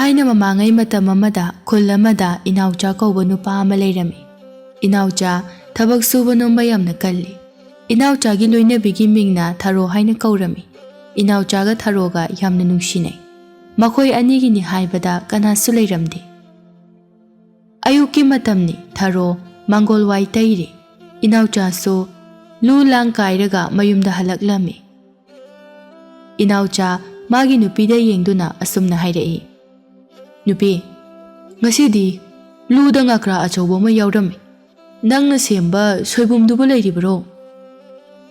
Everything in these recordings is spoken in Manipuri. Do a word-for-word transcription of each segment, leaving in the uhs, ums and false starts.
ꯊꯥꯏꯅ ꯃꯃꯥꯡꯉꯩ ꯃꯇꯝ ꯑꯃꯗ ꯈꯨꯜ ꯑꯃꯗ ꯏꯅꯥꯎꯆꯥ ꯀꯧꯕ ꯅꯨꯄꯥ ꯑꯃ ꯂꯩꯔꯝꯃꯤ꯫ ꯏꯅꯥꯎꯆꯥ ꯊꯕꯛ ꯁꯨꯕ ꯅꯣꯝꯕ ꯌꯥꯝꯅ ꯀꯜꯂꯤ꯫ ꯏꯅꯥꯎꯆꯥꯒꯤ ꯂꯣꯏꯅꯕꯤꯒꯤ ꯃꯤꯡꯅ ꯊꯔꯣ ꯍꯥꯏꯅ ꯀꯧꯔꯝꯃꯤ꯫ ꯏꯅꯥꯎꯆꯥꯒ ꯊꯔꯣꯒ ꯌꯥꯝꯅ ꯅꯨꯡꯁꯤꯅꯩ꯫ ꯃꯈꯣꯏ ꯑꯅꯤꯒꯤꯅꯤ ꯍꯥꯏꯕꯗ ꯀꯅꯥꯁꯨ ꯂꯩꯔꯝꯗꯦ꯫ ꯑꯌꯨꯛꯀꯤ ꯃꯇꯝꯅꯤ, ꯊꯔꯣ ꯃꯪꯒꯣꯜ ꯋꯥꯏ ꯇꯩꯔꯤ꯫ ꯏꯅꯥꯎꯆꯥꯁꯨ ꯂꯨ ꯂꯥꯡ ꯀꯥꯏꯔꯒ ꯃꯌꯨꯝꯗ ꯍꯜꯂꯛꯂꯝꯃꯤ꯫ ꯏꯅꯥꯎꯆꯥ ꯃꯥꯒꯤ ꯅꯨꯄꯤꯗ ꯌꯦꯡꯗꯨꯅ ꯑꯁꯨꯝꯅ ꯍꯥꯏꯔꯛꯏ, "ꯅꯨꯄꯤ, ꯉꯁꯤꯗꯤ ꯂꯨꯗ ꯉꯀ꯭ꯔꯥ ꯑꯆꯧꯕ ꯑꯃ ꯌꯥꯎꯔꯝꯃꯤ꯫ ꯅꯪꯅ ꯁꯦꯝꯕ ꯁꯣꯏꯕꯨꯝꯗꯨꯕꯨ ꯂꯩꯔꯤꯕꯔꯣ?"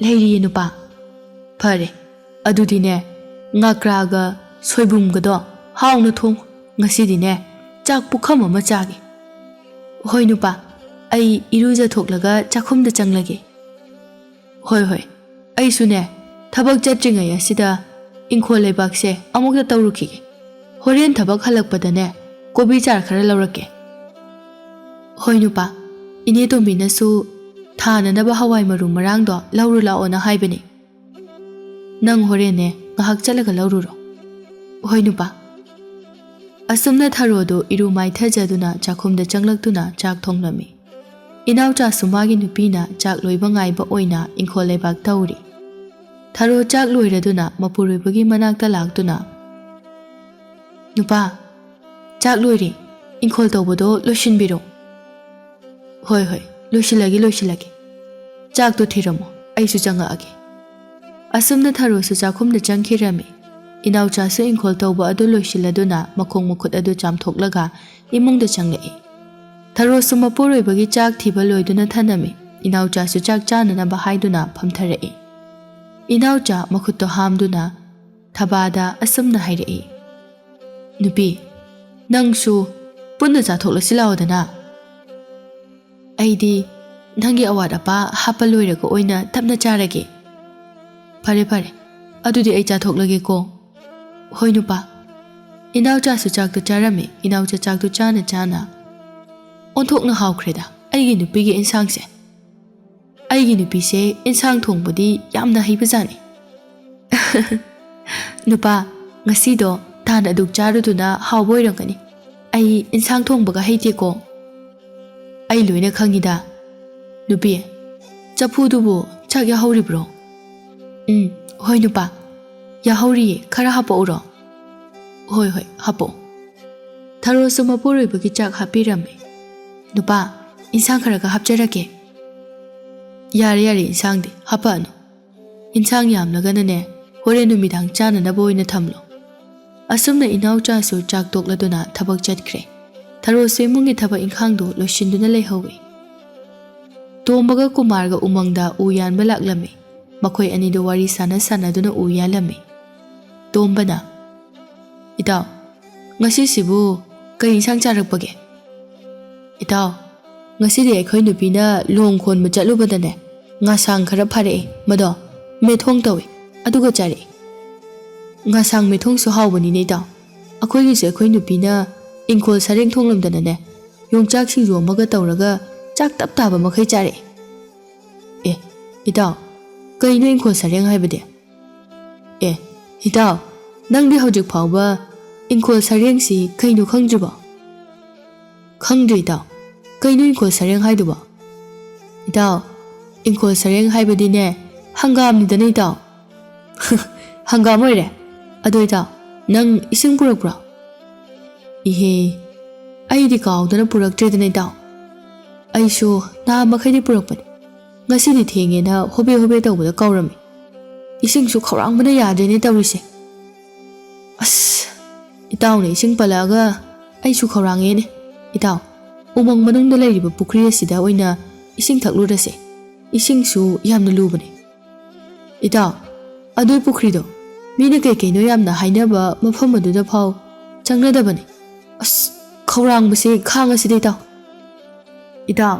"ꯂꯩꯔꯤꯌꯦ ꯅꯨꯄꯥ꯫" "ꯐꯔꯦ, ꯑꯗꯨꯗꯤꯅꯦ, ꯉꯀ꯭ꯔꯥꯒ ꯁꯣꯏꯕꯨꯝꯒꯗꯣ ꯍꯥꯎꯅ ꯊꯣꯡꯉꯨ꯫ ꯉꯁꯤꯗꯤꯅꯦ, ꯆꯥꯛ ꯄꯨꯈꯝ ꯑꯃ ꯆꯥꯒꯦ꯫" "ꯍꯣꯏ ꯅꯨꯄꯥ, ꯑꯩ ꯏꯔꯨꯖꯊꯣꯛꯂꯒ ꯆꯥꯛꯈꯨꯝꯗ ꯆꯪꯂꯒꯦ꯫" "ꯍꯣꯏ ꯍꯣꯏ, ꯑꯩꯁꯨꯅꯦ, ꯊꯕꯛ ꯆꯠꯇ꯭ꯔꯤꯉꯩ ꯑꯁꯤꯗ ꯏꯪꯈꯣꯜ ꯂꯩꯕꯥꯛꯁꯦ ꯑꯃꯨꯛꯇ ꯇꯧꯔꯨꯈꯤꯒꯦ꯫ ꯍꯣꯔꯦꯟ ꯊꯕꯛ ꯍꯜꯂꯛꯄꯗꯅꯦ, ꯀꯣꯕꯤ ꯆꯥꯔ ꯈꯔ ꯂꯧꯔꯛꯀꯦ꯫" "ꯍꯣꯏ ꯅꯨꯄꯥ, ꯏꯅꯦ ꯇꯣꯝꯕꯤꯅꯁꯨ ꯊꯥꯅꯅꯕ ꯍꯋꯥꯏ ꯃꯔꯨ ꯃꯔꯥꯡꯗꯣ ꯂꯧꯔꯨ ꯂꯥꯛꯑꯣꯅ ꯍꯥꯏꯕꯅꯤ꯫ ꯅꯪ ꯍꯣꯔꯦꯟꯅꯦ, ꯉꯥꯏꯍꯥꯛ ꯆꯠꯂꯒ ꯂꯧꯔꯨꯔꯣ꯫" "ꯍꯣꯏ ꯅꯨꯄꯥ꯫" ꯑꯁꯨꯝꯅ ꯊꯔꯣꯗꯨ ꯏꯔꯨ ꯃꯥꯏꯊꯖꯗꯨꯅ ꯆꯥꯛꯈꯨꯝꯗ ꯆꯪꯂꯛꯇꯨꯅ ꯆꯥꯛ ꯊꯣꯡꯂꯝꯃꯤ꯫ ꯏꯅꯥꯎꯆꯥꯁꯨ ꯃꯥꯒꯤ ꯅꯨꯄꯤꯅ ꯆꯥꯛ ꯂꯣꯏꯕ ꯉꯥꯏꯕ ꯑꯣꯏꯅ ꯏꯪꯈꯣꯜ ꯂꯩꯕꯥꯛ ꯇꯧꯔꯤ꯫ ꯊꯔꯣ ꯆꯥꯛ ꯂꯣꯏꯔꯗꯨꯅ ꯃꯄꯨꯔꯣꯏꯕꯒꯤ ꯃꯅꯥꯛꯇ ꯂꯥꯛꯇꯨꯅ, "ꯅꯨꯄꯥ, ꯆꯥꯛ ꯂꯣꯏꯔꯦ, ꯏꯪꯈꯣꯜ ꯇꯧꯕꯗꯣ ꯂꯣꯏꯁꯤꯟꯕꯤꯔꯣ꯫" "ꯍꯣꯏ ꯍꯣꯏ, ꯂꯣꯏꯁꯤꯜꯂꯒꯦ, ꯂꯣꯏꯁꯤꯜꯂꯒꯦ꯫ ꯆꯥꯛꯇꯣ ꯊꯤꯔꯝꯃꯣ, ꯑꯩꯁꯨ ꯆꯪꯉꯛꯑꯒꯦ꯫" ꯑꯁꯨꯝꯅ ꯊꯔꯣꯁꯨ ꯆꯥꯛꯈꯨꯝꯗ ꯆꯪꯈꯤꯔꯝꯃꯤ꯫ ꯏꯅꯥꯎꯆꯥꯁꯨ ꯏꯪꯈꯣꯜ ꯇꯧꯕ ꯑꯗꯨ ꯂꯣꯏꯁꯤꯜꯂꯗꯨꯅ ꯃꯈꯣꯡ ꯃꯈꯨꯠ ꯑꯗꯨ ꯆꯥꯝꯊꯣꯛꯂꯒ ꯏꯃꯨꯡꯗ ꯆꯪꯂꯛꯏ꯫ ꯊꯔꯣꯁꯨ ꯃꯄꯨꯔꯣꯏꯕꯒꯤ ꯆꯥꯛ ꯊꯤꯕ ꯂꯣꯏꯗꯨꯅ ꯊꯅꯝꯃꯤ꯫ ꯏꯅꯥꯎꯆꯥꯁꯨ ꯆꯥꯛ ꯆꯥꯅꯅꯕ ꯍꯥꯏꯗꯨꯅ ꯐꯝꯊꯔꯛꯏ꯫ ꯏꯅꯥꯎꯆꯥ ꯃꯈꯨꯠꯇꯣ ꯍꯥꯝꯗꯨꯅ ꯊꯕꯥꯗ ꯑꯁꯨꯝꯅ ꯍꯥꯏꯔꯛꯏ, "ꯅꯨꯄꯤ, ꯅꯪꯁꯨ ꯄꯨꯟꯅ ꯆꯥꯊꯣꯛꯂꯁꯤ ꯂꯥꯛꯑꯣꯗꯅ꯫ ꯑꯩꯗꯤ ꯅꯪꯒꯤ ꯑꯋꯥꯠ ꯑꯄꯥ ꯍꯥꯞꯄ ꯂꯣꯏꯔꯒ ꯑꯣꯏꯅ ꯇꯞꯅ ꯆꯥꯔꯒꯦ꯫" "ꯐꯔꯦ ꯐꯔꯦ, ꯑꯗꯨꯗꯤ ꯑꯩ ꯆꯥꯊꯣꯛꯂꯒꯦꯀꯣ꯫" "ꯍꯣꯏ ꯅꯨꯄꯥ꯫" ꯏꯅꯥꯎꯆꯥꯁꯨ ꯆꯥꯛꯇꯨ ꯆꯥꯔꯝꯃꯤ꯫ ꯏꯅꯥꯎꯆꯥ ꯆꯥꯛꯇꯨ ꯆꯥꯅ ꯆꯥꯅ, "ꯑꯣꯟꯊꯣꯛꯅ ꯍꯥꯎꯈ꯭ꯔꯦꯗ ꯑꯩꯒꯤ ꯅꯨꯄꯤꯒꯤ ꯏꯟꯁꯥꯡꯁꯦ꯫ ꯑꯩꯒꯤ ꯅꯨꯄꯤꯁꯦ ꯏꯟꯁꯥꯡ ꯊꯣꯡꯕꯗꯤ ꯌꯥꯝꯅ ꯍꯩꯕꯖꯥꯠꯅꯤ꯫" "ꯅꯨꯄꯥ, ꯉꯁꯤꯗꯣ ꯅꯍꯥꯟ ꯑꯗꯨꯛ ꯆꯥꯔꯨꯗꯨꯅ ꯍꯥꯎꯕ ꯑꯣꯏꯔꯝꯒꯅꯤ꯫ ꯑꯩ ꯏꯟꯁꯥꯡ ꯊꯣꯡꯕꯒ ꯍꯩꯇꯦꯀꯣ꯫ ꯑꯩ ꯂꯣꯏꯅ ꯈꯪꯉꯤꯗ꯫ ꯅꯨꯄꯤ, ꯆꯐꯨꯗꯨꯕꯨ ꯆꯥꯛ ꯌꯥꯍꯧꯔꯤꯕ꯭ꯔꯣ? ꯎꯝ, ꯍꯣꯏ ꯅꯨꯄꯥ, ꯌꯥꯍꯧꯔꯤꯌꯦ, ꯈꯔ ꯍꯥꯄꯛꯎꯔꯣ? ꯍꯣꯏ, ꯍꯣꯏ, ꯍꯥꯄꯛꯑꯣ꯫ ꯊꯔꯣꯁꯨ ꯃꯄꯨꯔꯣꯏꯕꯒꯤ ꯆꯥꯛ ꯍꯥꯞꯄꯤꯔꯝꯃꯦ꯫ ꯅꯨꯄꯥ, ꯏꯟꯁꯥꯡ ꯈꯔꯒ ꯍꯥꯞꯆꯔꯛꯀꯦ꯫ ꯌꯥꯔꯦ, ꯌꯥꯔꯦ, ꯏꯟꯁꯥꯡꯗꯤ ꯍꯥꯄꯛꯑꯅꯨ꯫ ꯏꯟꯁꯥꯡ ꯌꯥꯝꯂꯒꯅꯅꯦ, ꯍꯣꯔꯦꯟ ꯅꯨꯃꯤꯗꯥꯡ ꯆꯥꯅꯅꯕ ꯑꯣꯏꯅ ꯊꯝꯂꯣ꯫ ꯑꯁꯨꯝꯅ ꯏꯅꯥꯎꯆꯥꯁꯨ ꯆꯥꯛ ꯇꯣꯛꯂꯗꯨꯅ ꯊꯕꯛ ꯆꯠꯈ꯭ꯔꯦ꯫ ꯊꯔꯣꯁꯨ ꯏꯃꯨꯡꯒꯤ ꯊꯕꯛ ꯏꯪꯈꯥꯡꯗꯨ ꯂꯣꯏꯁꯤꯟꯗꯨꯅ ꯂꯩꯍꯧꯏ꯫ ꯇꯣꯝꯕꯒ ꯀꯨꯃꯥꯔꯒ ꯎꯃꯪꯗ ꯎ ꯌꯥꯟꯕ ꯂꯥꯛꯂꯝꯃꯤ꯫ ꯃꯈꯣꯏ ꯑꯅꯤꯗꯨ ꯋꯥꯔꯤ ꯁꯥꯟꯅ ꯁꯥꯟꯅꯗꯨꯅ ꯎ ꯌꯥꯜꯂꯝꯃꯤ꯫ ꯇꯣꯝꯕꯅ, "ꯏꯇꯥꯎ, ꯉꯁꯤꯁꯤꯕꯨ ꯀꯔꯤ ꯏꯟꯁꯥꯡ ꯆꯥꯔꯛꯄꯒꯦ?" "ꯏꯇꯥꯎ, ꯉꯁꯤꯗꯤ ꯑꯩꯈꯣꯏ ꯅꯨꯄꯤꯅ ꯂꯣꯡ ꯈꯣꯟꯕ ꯆꯠꯂꯨꯕꯗꯅꯦ, ꯉꯥꯁꯥꯡ ꯈꯔ ꯐꯥꯔꯛꯑꯦ, ꯃꯗꯣ ꯃꯦꯠꯊꯣꯡ ꯇꯧꯏ, ꯑꯗꯨꯒ ꯆꯥꯔꯛꯏ꯫ ꯉꯥꯁꯥꯡ ꯃꯦꯠꯊꯣꯡꯁꯨ ꯍꯥꯎꯕꯅꯤꯅꯦ ꯏꯇꯥꯎ꯫ ꯑꯩꯈꯣꯏꯒꯤꯁꯨ ꯑꯩꯈꯣꯏ ꯅꯨꯄꯤꯅ ꯏꯪꯈꯣꯜ ꯁꯔꯦꯡ ꯊꯣꯡꯂꯝꯗꯅꯅꯦ, ꯌꯣꯡꯆꯥꯛ ꯁꯤꯡꯖꯨ ꯑꯃꯒ ꯇꯧꯔꯒ ꯆꯥꯛ ꯇꯞ ꯇꯥꯕ ꯃꯈꯩ ꯆꯥꯔꯛꯑꯦ꯫" "ꯑꯦ, ꯏꯇꯥꯎ, ꯀꯩꯅꯣ ꯏꯪꯈꯣꯜ ꯁꯔꯦꯡ ꯍꯥꯏꯕꯗꯤ?" "ꯑꯦ, ꯏꯇꯥꯎ, ꯅꯪꯗꯤ ꯍꯧꯖꯤꯛ ꯐꯥꯎꯕ ꯏꯪꯈꯣꯜ ꯁꯔꯦꯡꯁꯤ ꯀꯩꯅꯣ ꯈꯪꯗ꯭ꯔꯤꯕꯣ?" "ꯈꯪꯗ꯭ꯔꯤ ꯏꯇꯥꯎ꯫ ꯀꯩꯅꯣ ꯏꯪꯈꯣꯜ ꯁꯔꯦꯡ ꯍꯥꯏꯗꯨꯕꯣ?" "ꯏꯇꯥꯎ, ꯏꯪꯈꯣꯜ ꯁꯔꯦꯡ ꯍꯥꯏꯕꯗꯤꯅꯦ, ꯍꯪꯒꯥꯝꯅꯤꯗꯅ ꯏꯇꯥꯎ꯫" "ꯍꯪꯒꯥꯝ ꯑꯣꯏꯔꯦ? ꯑꯗꯣ ꯏꯇꯥꯎ, ꯅꯪ ꯏꯁꯤꯡ ꯄꯨꯔꯛꯄ꯭ꯔꯣ?" "ꯏꯍꯦ, ꯑꯩꯗꯤ ꯀꯥꯎꯗꯅ ꯄꯨꯔꯛꯇ꯭ꯔꯦꯗꯅ ꯏꯇꯥꯎ꯫ ꯑꯩꯁꯨ ꯅꯍꯥꯟ ꯃꯈꯩꯗꯤ ꯄꯨꯔꯛꯄꯅꯤ꯫ ꯉꯁꯤꯗꯤ ꯊꯦꯡꯉꯦꯅ ꯍꯣꯕꯦ ꯍꯣꯕꯦ ꯇꯧꯕꯗ ꯀꯥꯎꯔꯝꯃꯤ꯫ ꯏꯁꯤꯡꯁꯨ ꯈꯧꯔꯥꯡꯕꯅ ꯌꯥꯗ꯭ꯔꯦꯅꯦ ꯇꯧꯔꯤꯁꯦ꯫ ꯑꯁ, ꯏꯇꯥꯎꯅ ꯏꯁꯤꯡ ꯄꯜꯂꯛꯑꯒ ꯑꯩꯁꯨ ꯈꯧꯔꯥꯡꯉꯦꯅꯦ꯫ ꯏꯇꯥꯎ, ꯎꯃꯪ ꯃꯅꯨꯡꯗ ꯂꯩꯔꯤꯕ ꯄꯨꯈ꯭ꯔꯤ ꯑꯁꯤꯗ ꯑꯣꯏꯅ ꯏꯁꯤꯡ ꯊꯛꯂꯨꯔꯁꯦ꯫ ꯏꯁꯤꯡꯁꯨ ꯌꯥꯝꯅ ꯂꯨꯕꯅꯦ꯫" "ꯏꯇꯥꯎ, ꯑꯗꯨꯏ ꯄꯨꯈ꯭ꯔꯤꯗꯣ ꯃꯤꯅ ꯀꯩ ꯀꯩꯅꯣ ꯌꯥꯝꯅ ꯍꯥꯏꯅꯕ ꯃꯐꯝ ꯑꯗꯨꯗ ꯐꯥꯎ ꯆꯪꯅꯗꯕꯅꯦ꯫ ꯑꯁ, ꯈꯧꯔꯥꯡꯕꯁꯦ ꯈꯥꯡꯉꯁꯤꯗ ꯏꯇꯥꯎ꯫" "ꯏꯇꯥꯎ,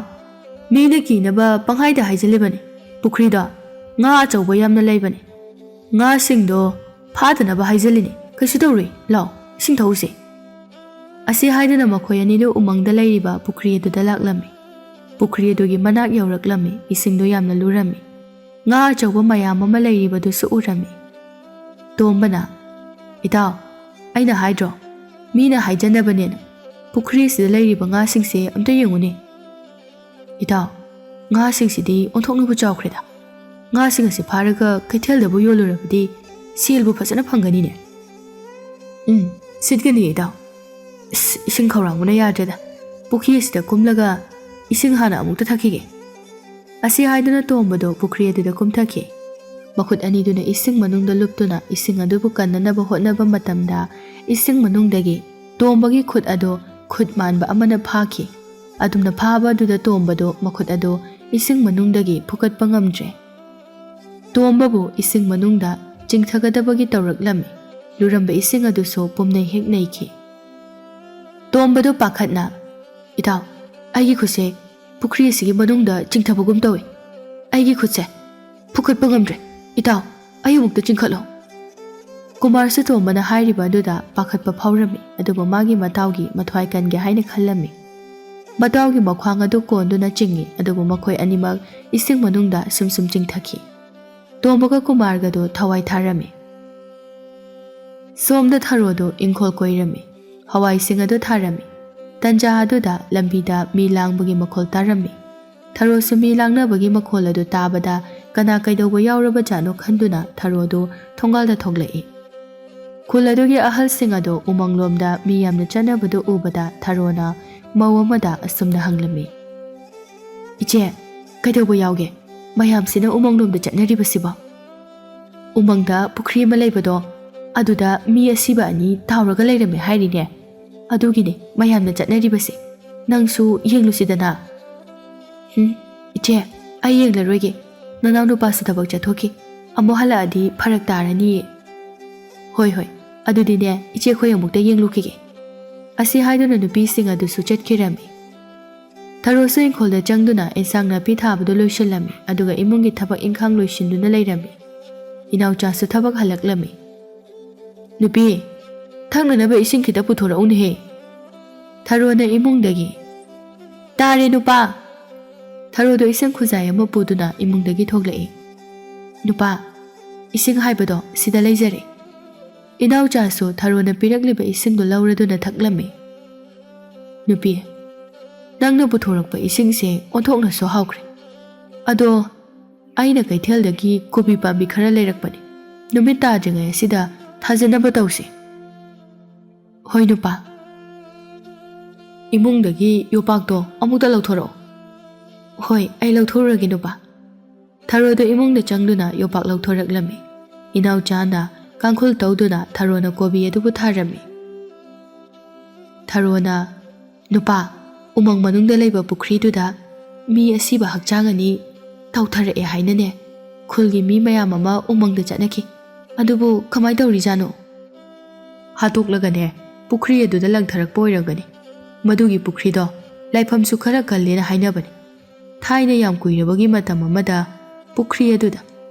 ꯃꯤꯅ ꯀꯤꯅꯕ ꯄꯪꯍꯥꯏꯗ ꯍꯥꯏꯖꯜꯂꯤꯕꯅꯤ꯫ ꯄꯨꯈ꯭ꯔꯤꯗꯣ ꯉꯥ ꯑꯆꯧꯕ ꯌꯥꯝꯅ ꯂꯩꯕꯅꯤ꯫ ꯉꯥꯁꯤꯡꯗꯣ ꯐꯥꯗꯅꯕ ꯍꯥꯏꯖꯜꯂꯤꯅꯤ꯫ ꯀꯩꯁꯨ ꯇꯧꯔꯣꯏ, ꯂꯥꯎ, ꯏꯁꯤꯡ ꯊꯛꯎꯁꯦ꯫" ꯑꯁꯤ ꯍꯥꯏꯗꯨꯅ ꯃꯈꯣꯏ ꯑꯅꯤꯗꯨ ꯎꯃꯪꯗ ꯂꯩꯔꯤꯕ ꯄꯨꯈ꯭ꯔꯤ ꯑꯗꯨꯗ ꯂꯥꯛꯂꯝꯃꯤ꯫ ꯄꯨꯈ꯭ꯔꯤ ꯑꯗꯨꯒꯤ ꯃꯅꯥꯛ ꯌꯧꯔꯛꯂꯝꯃꯤ꯫ ꯏꯁꯤꯡꯗꯣ ꯌꯥꯝꯅ ꯂꯨꯔꯝꯃꯤ꯫ ꯉꯥ ꯑꯆꯧꯕ ꯃꯌꯥꯝ ꯑꯃ ꯂꯩꯔꯤꯕꯗꯨꯁꯨ ꯎꯔꯝꯃꯤ꯫ ꯇꯣꯝꯕꯅ, "ꯏꯇꯥꯎ, ꯑꯩꯅ ꯍꯥꯏꯗ꯭ꯔꯣ, ꯃꯤꯅ ꯍꯥꯏꯖꯅꯕꯅꯦꯅ꯫ ꯄꯨꯈ꯭ꯔꯤ ꯑꯁꯤꯗ ꯂꯩꯔꯤꯕ ꯉꯥꯁꯤꯡꯁꯦ ꯑꯝꯇ ꯌꯦꯡꯉꯨꯅꯦ꯫ ꯏꯇꯥꯎ, ꯉꯥꯁꯤꯡꯁꯤꯗꯤ ꯑꯣꯟꯊꯣꯛꯅꯕꯨ ꯆꯥꯎꯈ꯭ꯔꯦꯗ꯫ ꯉꯥꯁꯤꯡ ꯑꯁꯤ ꯐꯥꯔꯒ ꯀꯩꯊꯦꯜꯗꯕꯨ ꯌꯣꯜꯂꯨꯔꯕꯗꯤ ꯁꯦꯜꯕꯨ ꯐꯖꯅ ꯐꯪꯒꯅꯤꯅꯦ꯫ ꯎꯝ, ꯁꯤꯠꯀꯅꯤ ꯏꯇꯥꯎ꯫ ꯑꯁ, ꯏꯁꯤꯡ ꯈꯧꯔꯥꯡꯕꯅ ꯌꯥꯗ꯭ꯔꯦꯗ꯫ ꯄꯨꯈ꯭ꯔꯤ ꯑꯁꯤꯗ ꯀꯨꯝꯂꯒ ꯏꯁꯤꯡ ꯍꯥꯟꯅ ꯑꯃꯨꯛꯇ ꯊꯛꯈꯤꯒꯦ꯫ ꯑꯁꯤ ꯍꯥꯏꯗꯨꯅ ꯇꯣꯝꯕꯗꯣ ꯄꯨꯈ꯭ꯔꯤ ꯑꯗꯨꯗ ꯀꯨꯝꯊꯈꯤ꯫ ꯃꯈꯨꯠ ꯑꯅꯤꯗꯨꯅ ꯏꯁꯤꯡ ꯃꯅꯨꯡꯗ ꯂꯨꯞꯇꯨꯅ ꯏꯁꯤꯡ ꯑꯗꯨꯕꯨ ꯀꯟꯅꯅꯕ ꯍꯣꯠꯅꯕ ꯃꯇꯝꯗ, ꯏꯁꯤꯡ ꯃꯅꯨꯡꯗꯒꯤ ꯇꯣꯝꯕꯒꯤ ꯈꯨꯠ ꯑꯗꯨ ꯈꯨꯠ ꯃꯥꯟꯕ ꯑꯃꯅ ꯐꯥꯈꯤ꯫ ꯑꯗꯨꯝꯅ ꯐꯥꯕ ꯑꯗꯨꯗ ꯇꯣꯝꯕꯗꯨ ꯃꯈꯨꯠ ꯑꯗꯨ ꯏꯁꯤꯡ ꯃꯅꯨꯡꯗꯒꯤ ꯐꯨꯀꯠꯄ ꯉꯝꯗ꯭ꯔꯦ꯫ ꯇꯣꯝꯕꯕꯨ ꯏꯁꯤꯡ ꯃꯅꯨꯡꯗ ꯆꯤꯡꯊꯒꯗꯕꯒꯤ ꯇꯧꯔꯛꯂꯝꯃꯤ꯫ ꯂꯨꯔꯝꯕ ꯏꯁꯤꯡ ꯑꯗꯨꯁꯨ ꯄꯨꯝꯅꯩ ꯍꯦꯛ ꯅꯩꯈꯤ꯫ ꯇꯣꯝꯕꯗꯨ ꯄꯥꯈꯠꯅ, "ꯏꯇꯥꯎ, ꯑꯩꯒꯤ ꯈꯨꯠꯁꯦ ꯄꯨꯈ꯭ꯔꯤ ꯑꯁꯤꯒꯤ ꯃꯅꯨꯡꯗ ꯆꯤꯡꯊꯕꯒꯨꯝ ꯇꯧꯏ꯫ ꯑꯩꯒꯤ ꯈꯨꯠꯁꯦ ꯐꯨꯀꯠꯄ ꯉꯝꯗ꯭ꯔꯦ꯫ ꯏꯇꯥꯎ, ꯑꯩ ꯑꯃꯨꯛꯇ ꯆꯤꯡꯈꯠꯂꯣ꯫" ꯀꯨꯃꯥꯔꯁꯨ ꯇꯣꯝꯕꯅ ꯍꯥꯏꯔꯤꯕ ꯑꯗꯨꯗ ꯄꯥꯈꯠꯄ ꯐꯥꯎꯔꯝꯃꯤ, ꯑꯗꯨꯕꯨ ꯃꯥꯒꯤ ꯃꯇꯥꯎꯒꯤ ꯃꯊ꯭ꯋꯥꯏ ꯀꯟꯒꯦ ꯍꯥꯏꯅ ꯈꯜꯂꯝꯃꯤ꯫ ꯃꯇꯥꯎꯒꯤ ꯃꯈ꯭ꯋꯥꯡ ꯑꯗꯨ ꯀꯣꯟꯗꯨꯅ ꯆꯤꯡꯏ, ꯑꯗꯨꯕꯨ ꯃꯈꯣꯏ ꯑꯅꯤꯃꯛ ꯏꯁꯤꯡ ꯃꯅꯨꯡꯗ ꯁꯨꯝ ꯁꯨꯝ ꯆꯤꯡꯊꯈꯤ꯫ ꯇꯣꯝꯕꯒ ꯀꯨꯃꯥꯔꯒꯗꯨ ꯊꯋꯥꯏ ꯊꯥꯔꯝꯃꯤ꯫ ꯁꯣꯝꯗ ꯊꯔꯣꯗꯨ ꯏꯪꯈꯣꯜ ꯀꯣꯏꯔꯝꯃꯤ꯫ ꯍꯋꯥꯏꯁꯤꯡ ꯑꯗꯨ ꯊꯥꯔꯝꯃꯤ꯫ ꯇꯟꯖꯥ ꯑꯗꯨꯗ ꯂꯝꯕꯤꯗ ꯃꯤ ꯂꯥꯡꯕꯒꯤ ꯃꯈꯣꯜ ꯇꯥꯔꯝꯃꯤ꯫ ꯊꯔꯣꯁꯨ ꯃꯤ ꯂꯥꯡꯅꯕꯒꯤ ꯃꯈꯣꯜ ꯑꯗꯨ ꯇꯥꯕꯗ ꯀꯅꯥ ꯀꯩꯗꯧꯕ ꯌꯥꯎꯔꯕꯖꯥꯠꯅꯣ ꯈꯟꯗꯨꯅ ꯊꯔꯣꯗꯨ ꯊꯣꯡꯒꯥꯜꯗ ꯊꯣꯛꯂꯛꯏ꯫ ꯈꯨꯜ ꯑꯗꯨꯒꯤ ꯑꯍꯜꯁꯤꯡ ꯑꯗꯨ ꯎꯃꯪꯂꯣꯝꯗ ꯃꯤ ꯌꯥꯝꯅ ꯆꯠꯅꯕꯗꯨ ꯎꯕꯗ ꯊꯔꯣꯅ ꯃꯧ ꯑꯃꯗ ꯑꯁꯨꯝꯅ ꯍꯪꯂꯝꯃꯤ, "ꯏꯆꯦ, ꯀꯩꯗꯧꯕ ꯌꯥꯎꯒꯦ? ꯃꯌꯥꯝꯁꯤꯅ ꯎꯃꯪꯂꯣꯝꯗ ꯆꯠꯅꯔꯤꯕꯁꯤꯕꯣ?" "ꯎꯃꯪꯗ ꯄꯨꯈ꯭ꯔꯤ ꯑꯃ ꯂꯩꯕꯗꯣ, ꯑꯗꯨꯗ ꯃꯤ ꯑꯁꯤꯕ ꯑꯅꯤ ꯇꯥꯎꯔꯒ ꯂꯩꯔꯝꯃꯦ ꯍꯥꯏꯔꯤꯅꯦ꯫ ꯑꯗꯨꯒꯤꯅꯦ ꯃꯌꯥꯝꯅ ꯆꯠꯅꯔꯤꯕꯁꯦ꯫ ꯅꯪꯁꯨ ꯌꯦꯡꯂꯨꯁꯤꯗꯅ꯫" "ꯎꯝ, ꯏꯆꯦ, ꯑꯩ ꯌꯦꯡꯂꯔꯣꯏꯒꯦ꯫ ꯅꯅꯥꯎ ꯅꯨꯄꯥꯁꯨ ꯊꯕꯛ ꯆꯠꯊꯣꯛꯈꯤ꯫ ꯑꯃꯨꯛ ꯍꯜꯂꯛꯑꯗꯤ ꯐꯔꯛ ꯇꯥꯔꯅꯤꯌꯦ꯫" "ꯍꯣꯏ, ꯍꯣꯏ, ꯑꯗꯨꯗꯤꯅꯦ, ꯏꯆꯦ, ꯑꯩꯈꯣꯏ ꯑꯃꯨꯛꯇ ꯌꯦꯡꯂꯨꯈꯤꯒꯦ꯫" ꯑꯁꯤ ꯍꯥꯏꯗꯨꯅ ꯅꯨꯄꯤꯁꯤꯡ ꯑꯗꯨꯁꯨ ꯆꯠꯈꯤꯔꯝꯃꯤ꯫ ꯊꯔꯣꯁꯨ ꯏꯪꯈꯣꯜꯗ ꯆꯪꯗꯨꯅ ꯏꯟꯁꯥꯡ ꯅꯥꯄꯤ ꯊꯥꯕꯗꯨ ꯂꯣꯏꯁꯤꯜꯂꯝꯃꯤ, ꯑꯗꯨꯒ ꯏꯃꯨꯡꯒꯤ ꯊꯕꯛ ꯏꯪꯈꯥꯡ ꯂꯣꯏꯁꯤꯟꯗꯨꯅ ꯂꯩꯔꯝꯃꯤ꯫ ꯏꯅꯥꯎꯆꯥꯁꯨ ꯊꯕꯛ ꯍꯜꯂꯛꯂꯝꯃꯤ꯫ "ꯅꯨꯄꯤ, ꯊꯛꯅꯅꯕ ꯏꯁꯤꯡ ꯈꯤꯇ ꯄꯨꯊꯣꯔꯛꯎꯅꯦꯍꯦ꯫" ꯊꯔꯣꯅ ꯏꯃꯨꯡꯗꯒꯤ, "ꯇꯥꯔꯦ ꯅꯨꯄꯥ꯫" ꯊꯔꯣꯗꯣ ꯏꯁꯤꯡ ꯈꯨꯖꯥꯏ ꯑꯃ ꯄꯨꯗꯨꯅ ꯏꯃꯨꯡꯗꯒꯤ ꯊꯣꯛꯂꯛꯏ꯫ "ꯅꯨꯄꯥ, ꯏꯁꯤꯡ ꯍꯥꯏꯕꯗꯣ ꯁꯤꯗ ꯂꯩꯖꯔꯦ꯫" ꯏꯅꯥꯎꯆꯥꯁꯨ ꯊꯔꯣꯅ ꯄꯤꯔꯛꯂꯤꯕ ꯏꯁꯤꯡꯗꯨ ꯂꯧꯔꯗꯨꯅ ꯊꯛꯂꯝꯃꯤ꯫ "ꯅꯨꯄꯤ, ꯅꯪꯅ ꯄꯨꯊꯣꯔꯛꯄ ꯏꯁꯤꯡꯁꯦ ꯑꯣꯟꯊꯣꯛꯅꯁꯨ ꯍꯥꯎꯈ꯭ꯔꯦ꯫ ꯑꯗꯣ ꯑꯩꯅ ꯀꯩꯊꯦꯜꯗꯒꯤ ꯀꯣꯕꯤ ꯄꯥꯝꯕꯤ ꯈꯔ ꯂꯩꯔꯛꯄꯅꯤ꯫ ꯅꯨꯃꯤꯠ ꯇꯥꯗ꯭ꯔꯤꯉꯩ ꯑꯁꯤꯗ ꯊꯥꯖꯅꯕ ꯇꯧꯁꯤ꯫" "ꯍꯣꯏ ꯅꯨꯄꯥ꯫ ꯏꯃꯨꯡꯗꯒꯤ ꯌꯣꯄꯥꯛꯇꯣ ꯑꯃꯨꯛꯇ ꯂꯧꯊꯣꯔꯛꯑꯣ꯫" "ꯍꯣꯏ, ꯑꯩ ꯂꯧꯊꯣꯛꯎꯔꯒꯦ ꯅꯨꯄꯥ꯫" ꯊꯔꯣꯗꯣ ꯏꯃꯨꯡꯗ ꯆꯪꯗꯨꯅ ꯌꯣꯄꯥꯛ ꯂꯧꯊꯣꯔꯛꯂꯝꯃꯤ꯫ ꯏꯅꯥꯎꯆꯥꯅ ꯀꯥꯡꯈꯨꯜ ꯇꯧꯗꯨꯅ ꯊꯔꯣꯅ ꯀꯣꯕꯤ ꯑꯗꯨꯕꯨ ꯊꯥꯔꯝꯃꯤ꯫ ꯊꯔꯣꯅ, "ꯅꯨꯄꯥ, ꯎꯃꯪ ꯃꯅꯨꯡꯗ ꯂꯩꯕ ꯄꯨꯈ꯭ꯔꯤꯗꯨꯗ ꯃꯤ ꯑꯁꯤꯕ ꯍꯛꯆꯥꯡ ꯑꯅꯤ ꯇꯥꯎꯊꯔꯛꯑꯦ ꯍꯥꯏꯅꯅꯦ, ꯈꯨꯜꯒꯤ ꯃꯤ ꯃꯌꯥꯝ ꯑꯃ ꯎꯃꯪꯗ ꯆꯠꯅꯈꯤ꯫ ꯑꯗꯨꯕꯨ ꯀꯃꯥꯏ ꯇꯧꯔꯤꯖꯥꯠꯅꯣ? ꯍꯥꯠꯇꯣꯛꯂꯒꯅꯦ, ꯄꯨꯈ꯭ꯔꯤ ꯑꯗꯨꯗ ꯂꯪꯊꯔꯛꯄ ꯑꯣꯏꯔꯝꯒꯅꯤ꯫ ꯃꯗꯨꯒꯤ ꯄꯨꯈ꯭ꯔꯤꯗꯣ ꯂꯥꯏꯐꯝꯁꯨ ꯈꯔ ꯀꯜꯂꯦꯅ ꯍꯥꯏꯅꯕꯅꯤ꯫ ꯊꯥꯏꯅ ꯌꯥꯝ ꯀꯨꯏꯔꯕꯒꯤ ꯃꯇꯝ ꯑꯃꯗ ꯄꯨꯈ꯭ꯔꯤ ꯑꯗꯨꯗ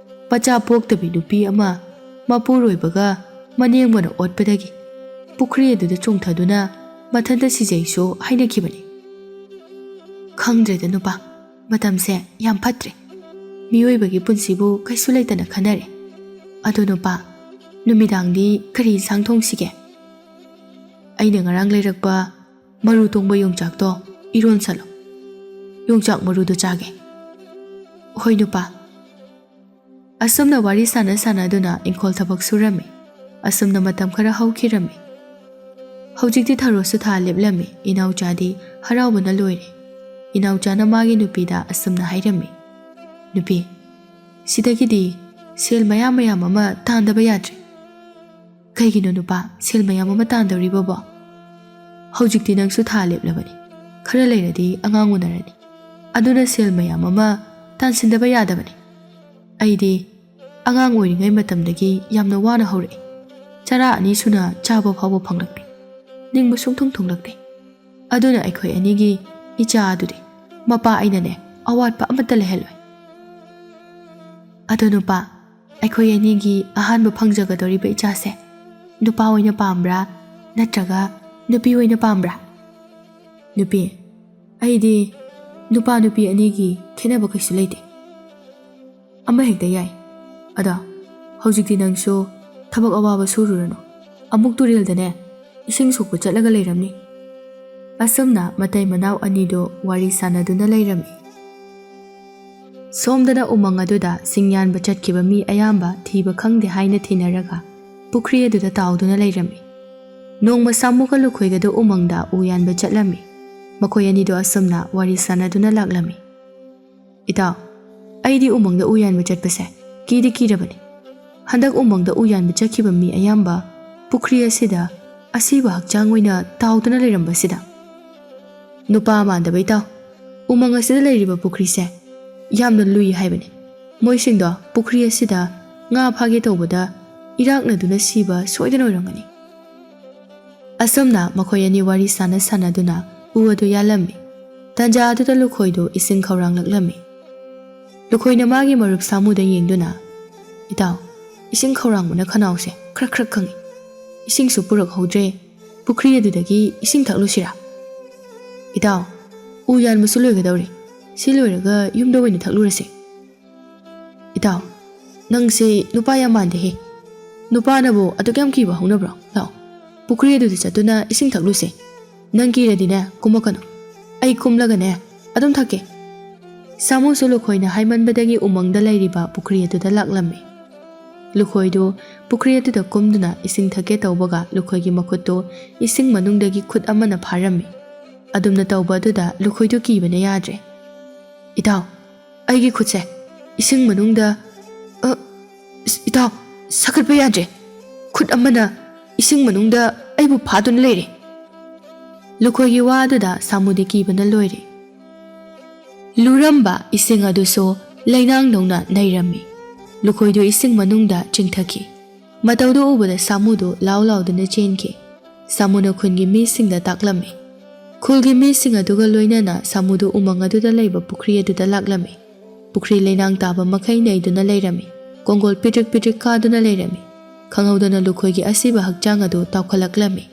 ꯃꯆꯥ ꯄꯣꯛꯇꯕꯤ ꯅꯨꯄꯤ ꯑꯃ ꯃꯄꯨꯔꯣꯏꯕꯒ ꯃꯅꯦꯝꯕꯅ ꯑꯣꯠꯄꯗꯒꯤ ꯄꯨꯈ꯭ꯔꯤ ꯑꯗꯨꯗ ꯆꯣꯡꯊꯗꯨꯅ ꯃꯊꯟꯇ ꯁꯤꯖꯩꯁꯨ ꯍꯥꯏꯅꯈꯤꯕꯅꯤ꯫" "ꯈꯪꯗ꯭ꯔꯦꯗ ꯅꯨꯄꯥ, ꯃꯇꯝꯁꯦ ꯌꯥꯝ ꯐꯠꯇ꯭ꯔꯦ꯫ ꯃꯤꯑꯣꯏꯕꯒꯤ ꯄꯨꯟꯁꯤꯕꯨ ꯀꯩꯁꯨ ꯂꯩꯇꯅ ꯈꯟꯅꯔꯦ꯫ ꯑꯗꯣ ꯅꯨꯄꯥ, ꯅꯨꯃꯤꯗꯥꯡꯗꯤ ꯀꯔꯤ ꯏꯟꯁꯥꯡ ꯊꯣꯡꯁꯤꯒꯦ?" "ꯑꯩꯅ ꯉꯔꯥꯡ ꯂꯩꯔꯛꯄ ꯃꯔꯨ ꯇꯣꯡꯕ ꯌꯣꯡꯆꯥꯛꯇꯣ ꯏꯔꯣꯟꯁꯜꯂꯣ꯫ ꯌꯣꯡꯆꯥꯛ ꯃꯔꯨꯗꯣ ꯆꯥꯒꯦ꯫" "ꯍꯣꯏ ꯅꯨꯄꯥ꯫" ꯑꯁꯨꯝꯅ ꯋꯥꯔꯤ ꯁꯥꯟꯅ ꯁꯥꯟꯅꯗꯨꯅ ꯏꯪꯈꯣꯜ ꯊꯕꯛ ꯁꯨꯔꯝꯃꯤ꯫ ꯑꯁꯨꯝꯅ ꯃꯇꯝ ꯈꯔ ꯍꯧꯈꯤꯔꯝꯃꯤ꯫ ꯍꯧꯖꯤꯛꯇꯤ ꯊꯔꯣꯁꯨ ꯊꯥ ꯂꯦꯞꯂꯝꯃꯤ꯫ ꯏꯅꯥꯎꯆꯥꯗꯤ ꯍꯔꯥꯎꯕꯅ ꯂꯣꯏꯔꯦ꯫ ꯏꯅꯥꯎꯆꯥꯅ ꯃꯥꯒꯤ ꯅꯨꯄꯤꯗ ꯑꯁꯨꯝꯅ ꯍꯥꯏꯔꯝꯃꯤ, "ꯅꯨꯄꯤ, ꯁꯤꯗꯒꯤꯗꯤ ꯁꯦꯜ ꯃꯌꯥꯝ ꯃꯌꯥꯝ ꯑꯃ ꯇꯥꯟꯗꯕ ꯌꯥꯗ꯭ꯔꯦ꯫" "ꯀꯩꯒꯤꯅꯣ ꯅꯨꯄꯥ, ꯁꯦꯜ ꯃꯌꯥꯝ ꯑꯃ ꯇꯥꯟꯗꯧꯔꯤꯕꯕꯣ? ꯍꯧꯖꯤꯛꯇꯤ ꯅꯪꯁꯨ ꯊꯥ ꯂꯦꯞꯂꯕꯅꯤ꯫ ꯈꯔ ꯂꯩꯔꯗꯤ ꯑꯉꯥꯡ ꯎꯅꯔꯅꯤ꯫ ꯑꯗꯨꯅ ꯁꯦꯜ ꯃꯌꯥꯝ ꯑꯃ ꯇꯥꯟꯁꯤꯟꯗꯕ ꯌꯥꯗꯕꯅꯤ꯫ ꯑꯩꯗꯤ ꯑꯉꯥꯡ ꯑꯣꯏꯔꯤꯉꯩ ꯃꯇꯝꯗꯒꯤ ꯌꯥꯝꯅ ꯋꯥꯅ ꯍꯧꯔꯛꯏ꯫ ꯆꯔꯥ ꯑꯅꯤ ꯁꯨꯅ ꯆꯥꯕ ꯐꯥꯎꯕ ꯐꯪꯂꯛꯇꯦ꯫ ꯅꯤꯡꯕ ꯁꯨꯡꯊꯨꯡ ꯊꯨꯡꯂꯛꯇꯦ꯫ ꯑꯗꯨꯅ ꯑꯩꯈꯣꯏ ꯑꯅꯤꯒꯤ ꯏꯆꯥ ꯑꯗꯨꯗꯤ ꯃꯄꯥ ꯑꯩꯅꯅꯦ ꯑꯋꯥꯠꯄ ꯑꯃꯠꯇ ꯂꯩꯍꯜꯂꯣꯏ꯫" "ꯑꯗꯣ ꯅꯨꯄꯥ, ꯑꯩꯈꯣꯏ ꯑꯅꯤꯒꯤ ꯑꯍꯥꯟꯕ ꯐꯪꯖꯒꯗꯧꯔꯤꯕ ꯏꯆꯥꯁꯦ ꯅꯨꯄꯥ ꯑꯣꯏꯅ ꯄꯥꯝꯕ꯭ꯔꯥ, ꯅꯠꯇ꯭ꯔꯒ ꯅꯨꯄꯤ ꯑꯣꯏꯅ ꯄꯥꯝꯕ꯭ꯔꯥ?" "ꯅꯨꯄꯤ, ꯑꯩꯗꯤ ꯅꯨꯄꯥ ꯅꯨꯄꯤ ꯑꯅꯤꯒꯤ ꯈꯦꯠꯅꯕ ꯀꯩꯁꯨ ꯂꯩꯇꯦ꯫ ꯑꯃ ꯍꯦꯛꯇ ꯌꯥꯏ꯫ ꯑꯗꯣ ꯍꯧꯖꯤꯛꯇꯤ ꯅꯪꯁꯨ ꯊꯕꯛ ꯑꯋꯥꯕ ꯁꯨꯔꯨꯔꯅꯨ꯫ ꯑꯃꯨꯛ ꯇꯨꯔꯦꯜꯗꯅꯦ ꯏꯁꯤꯡ ꯁꯣꯛꯄ ꯆꯠꯂꯒ ꯂꯩꯔꯝꯅꯤ꯫ ꯑꯁꯨꯝꯅ ꯃꯇꯩ ꯃꯅꯥꯎ ꯑꯅꯤꯗꯨ ꯋꯥꯔꯤ ꯁꯥꯟꯅꯗꯨꯅ ꯂꯩꯔꯝꯃꯤ꯫ ꯁꯣꯝꯗꯅ ꯎꯃꯪ ꯑꯗꯨꯗ ꯁꯤꯡ ꯌꯥꯟꯕ ꯆꯠꯈꯤꯕ ꯃꯤ ꯑꯌꯥꯝꯕ ꯊꯤꯕ ꯈꯪꯗꯦ ꯍꯥꯏꯅ ꯊꯤꯅꯔꯒ ꯄꯨꯈ꯭ꯔꯤ ꯑꯗꯨꯗ ꯇꯥꯎꯗꯨꯅ ꯂꯩꯔꯝꯃꯤ꯫ ꯅꯣꯡꯃ ꯁꯥꯃꯨꯒ ꯂꯨꯈꯣꯏꯒꯗꯨ ꯎꯃꯪꯗ ꯎ ꯌꯥꯟꯕ ꯆꯠꯂꯝꯃꯤ꯫ ꯃꯈꯣꯏ ꯑꯅꯤꯗꯨ ꯑꯁꯨꯝꯅ ꯋꯥꯔꯤ ꯁꯥꯟꯅꯗꯨꯅ ꯂꯥꯛꯂꯝꯃꯤ꯫ "ꯏꯇꯥꯎ, ꯑꯩꯗꯤ ꯎꯃꯪꯗ ꯎ ꯌꯥꯟꯕ ꯆꯠꯄꯁꯦ ꯀꯤꯗꯤ ꯀꯤꯔꯕꯅꯤ꯫ ꯍꯟꯗꯛ ꯎꯃꯪꯗ ꯎ ꯌꯥꯟꯕ ꯆꯠꯈꯤꯕ ꯃꯤ ꯑꯌꯥꯝꯕ ꯄꯨꯈ꯭ꯔꯤ ꯑꯁꯤꯗ ꯑꯁꯤꯕ ꯍꯛꯆꯥꯡ ꯑꯣꯏꯅ ꯇꯥꯎꯗꯨꯅ ꯂꯩꯔꯝꯕꯁꯤꯗ꯫" "ꯅꯨꯄꯥ ꯃꯥꯟꯗꯕ ꯏꯇꯥꯎ, ꯎꯃꯪ ꯑꯁꯤꯗ ꯂꯩꯔꯤꯕ ꯄꯨꯈ꯭ꯔꯤꯁꯦ ꯌꯥꯝꯅ ꯂꯨꯏ ꯍꯥꯏꯕꯅꯤ꯫ ꯃꯣꯏꯁꯤꯡꯗꯣ ꯄꯨꯈ꯭ꯔꯤ ꯑꯁꯤꯗ ꯉꯥ ꯐꯥꯒꯦ ꯇꯧꯕꯗ ꯏꯔꯥꯛꯅꯗꯨꯅ ꯁꯤꯕ ꯁꯣꯏꯗꯅ ꯑꯣꯏꯔꯝꯒꯅꯤ꯫" ꯑꯁꯨꯝꯅ ꯃꯈꯣꯏ ꯑꯅꯤ ꯋꯥꯔꯤ ꯁꯥꯟꯅ ꯁꯥꯟꯅꯗꯨꯅ ꯎ ꯑꯗꯨ ꯌꯥꯜꯂꯝꯃꯤ꯫ ꯇꯟꯖꯥ ꯑꯗꯨꯗ ꯂꯨꯈꯣꯏꯗꯨ ꯏꯁꯤꯡ ꯈꯧꯔꯥꯡꯂꯛꯂꯝꯃꯤ꯫ ꯂꯨꯈꯣꯏꯅ ꯃꯥꯒꯤ ꯃꯔꯨꯞ ꯁꯥꯃꯨꯗ ꯌꯦꯡꯗꯨꯅ, "ꯏꯇꯥꯎ, ꯏꯁꯤꯡ ꯈꯧꯔꯥꯡꯕꯅ ꯈꯅꯥꯎꯁꯦ ꯈ꯭ꯔꯛ ꯈ꯭ꯔꯛ ꯈꯪꯉꯤ꯫ ꯏꯁꯤꯡꯁꯨ ꯄꯨꯔꯛꯍꯧꯗ꯭ꯔꯦ꯫ ꯄꯨꯈ꯭ꯔꯤ ꯑꯗꯨꯗꯒꯤ ꯏꯁꯤꯡ ꯊꯛꯂꯨꯁꯤꯔꯥ?" "ꯏꯇꯥꯎ, ꯎ ꯌꯥꯟꯕꯁꯨ ꯂꯣꯏꯒꯗꯧꯔꯦ꯫ ꯁꯤ ꯂꯣꯏꯔꯒ ꯌꯨꯝꯗ ꯑꯣꯏꯅ ꯊꯛꯂꯨꯔꯁꯦ꯫" "ꯏꯇꯥꯎ, ꯅꯪꯁꯦ ꯅꯨꯄꯥ ꯌꯥꯝ ꯃꯥꯟꯗꯦꯍꯦ꯫ ꯅꯨꯄꯥꯅꯕꯨ ꯑꯗꯨꯛ ꯌꯥꯝ ꯀꯤꯕ ꯍꯧꯅꯕ꯭ꯔꯣ? ꯂꯥꯛꯑꯣ, ꯄꯨꯈ꯭ꯔꯤ ꯑꯗꯨꯗ ꯆꯠꯇꯨꯅ ꯏꯁꯤꯡ ꯊꯛꯂꯨꯁꯦ꯫ ꯅꯪ ꯀꯤꯔꯗꯤꯅꯦ, ꯀꯨꯝꯃꯛꯀꯅꯨ꯫ ꯑꯩ ꯀꯨꯝꯂꯒꯅꯦ ꯑꯗꯨꯝ ꯊꯛꯀꯦ꯫" ꯁꯥꯃꯨꯁꯨ ꯂꯨꯈꯣꯏꯅ ꯍꯥꯏꯃꯟꯕꯗꯒꯤ ꯎꯃꯪꯗ ꯂꯩꯔꯤꯕ ꯄꯨꯈ꯭ꯔꯤ ꯑꯗꯨꯗ ꯂꯥꯛꯂꯝꯃꯤ꯫ ꯂꯨꯈꯣꯏꯗꯨ ꯄꯨꯈ꯭ꯔꯤ ꯑꯗꯨꯗ ꯀꯨꯝꯗꯨꯅ ꯏꯁꯤꯡ ꯊꯛꯀꯦ ꯇꯧꯕꯒ ꯂꯨꯈꯣꯏꯒꯤ ꯃꯈꯨꯠꯇꯨ ꯏꯁꯤꯡ ꯃꯅꯨꯡꯗꯒꯤ ꯈꯨꯠ ꯑꯃꯅ ꯐꯥꯔꯝꯃꯤ꯫ ꯑꯗꯨꯝꯅ ꯇꯧꯕ ꯑꯗꯨꯗ ꯂꯨꯈꯣꯏꯗꯨ ꯀꯤꯕꯅ ꯌꯥꯗ꯭ꯔꯦ꯫ "ꯏꯇꯥꯎ, ꯑꯩꯒꯤ ꯈꯨꯠꯁꯦ ꯏꯁꯤꯡ ꯃꯅꯨꯡꯗ, ꯑ, ꯏꯁ, ꯏꯇꯥꯎ, ꯁꯥꯒꯠꯄ ꯌꯥꯗ꯭ꯔꯦ꯫ ꯈꯨꯠ ꯑꯃꯅ ꯏꯁꯤꯡ ꯃꯅꯨꯡꯗ ꯑꯩꯕꯨ ꯐꯥꯗꯨꯅ ꯂꯩꯔꯦ꯫" ꯂꯨꯈꯣꯏꯒꯤ ꯋꯥ ꯑꯗꯨꯗ ꯁꯥꯃꯨꯗꯤ ꯀꯤꯕꯅ ꯂꯣꯏꯔꯦ꯫ ꯂꯨꯔꯝꯕ ꯏꯁꯤꯡ ꯑꯗꯨꯁꯨ ꯂꯩꯅꯥꯡꯗꯧꯅ ꯅꯩꯔꯝꯃꯤ꯫ ꯂꯨꯈꯣꯏꯗꯨ ꯏꯁꯤꯡ ꯃꯅꯨꯡꯗ ꯆꯤꯡꯊꯈꯤ꯫ ꯃꯇꯧꯗꯨ ꯎꯕꯗ ꯁꯥꯃꯨꯗꯨ ꯂꯥꯎ ꯂꯥꯎꯗꯨꯅ ꯆꯦꯟꯈꯤ꯫ ꯁꯥꯃꯨꯅ ꯈꯨꯟꯒꯤ ꯃꯤꯁꯤꯡꯗ ꯇꯥꯛꯂꯝꯃꯤ꯫ ꯈꯨꯜꯒꯤ ꯃꯤꯁꯤꯡ ꯑꯗꯨꯒ ꯂꯣꯏꯅꯅ ꯁꯥꯃꯨꯗꯨ ꯎꯃꯪ ꯑꯗꯨꯗ ꯂꯩꯕ ꯄꯨꯈ꯭ꯔꯤ ꯑꯗꯨꯗ ꯂꯥꯛꯂꯝꯃꯤ꯫ ꯄꯨꯈ꯭ꯔꯤ ꯂꯩꯅꯥꯡ ꯇꯥꯕ ꯃꯈꯩ ꯅꯩꯗꯨꯅ ꯂꯩꯔꯝꯃꯤ꯫ ꯀꯣꯡꯒꯣꯜ ꯄꯤꯗ꯭ꯔꯤꯛ ꯄꯤꯗ꯭ꯔꯤꯛ ꯀꯥꯗꯨꯅ ꯂꯩꯔꯝꯃꯤ꯫ ꯈꯪꯍꯧꯗꯅ ꯂꯨꯈꯣꯏꯒꯤ ꯑꯁꯤꯕ ꯍꯛꯆꯥꯡ ꯑꯗꯨ ꯇꯥꯎꯈꯠꯂꯛꯂꯝꯃꯤ꯫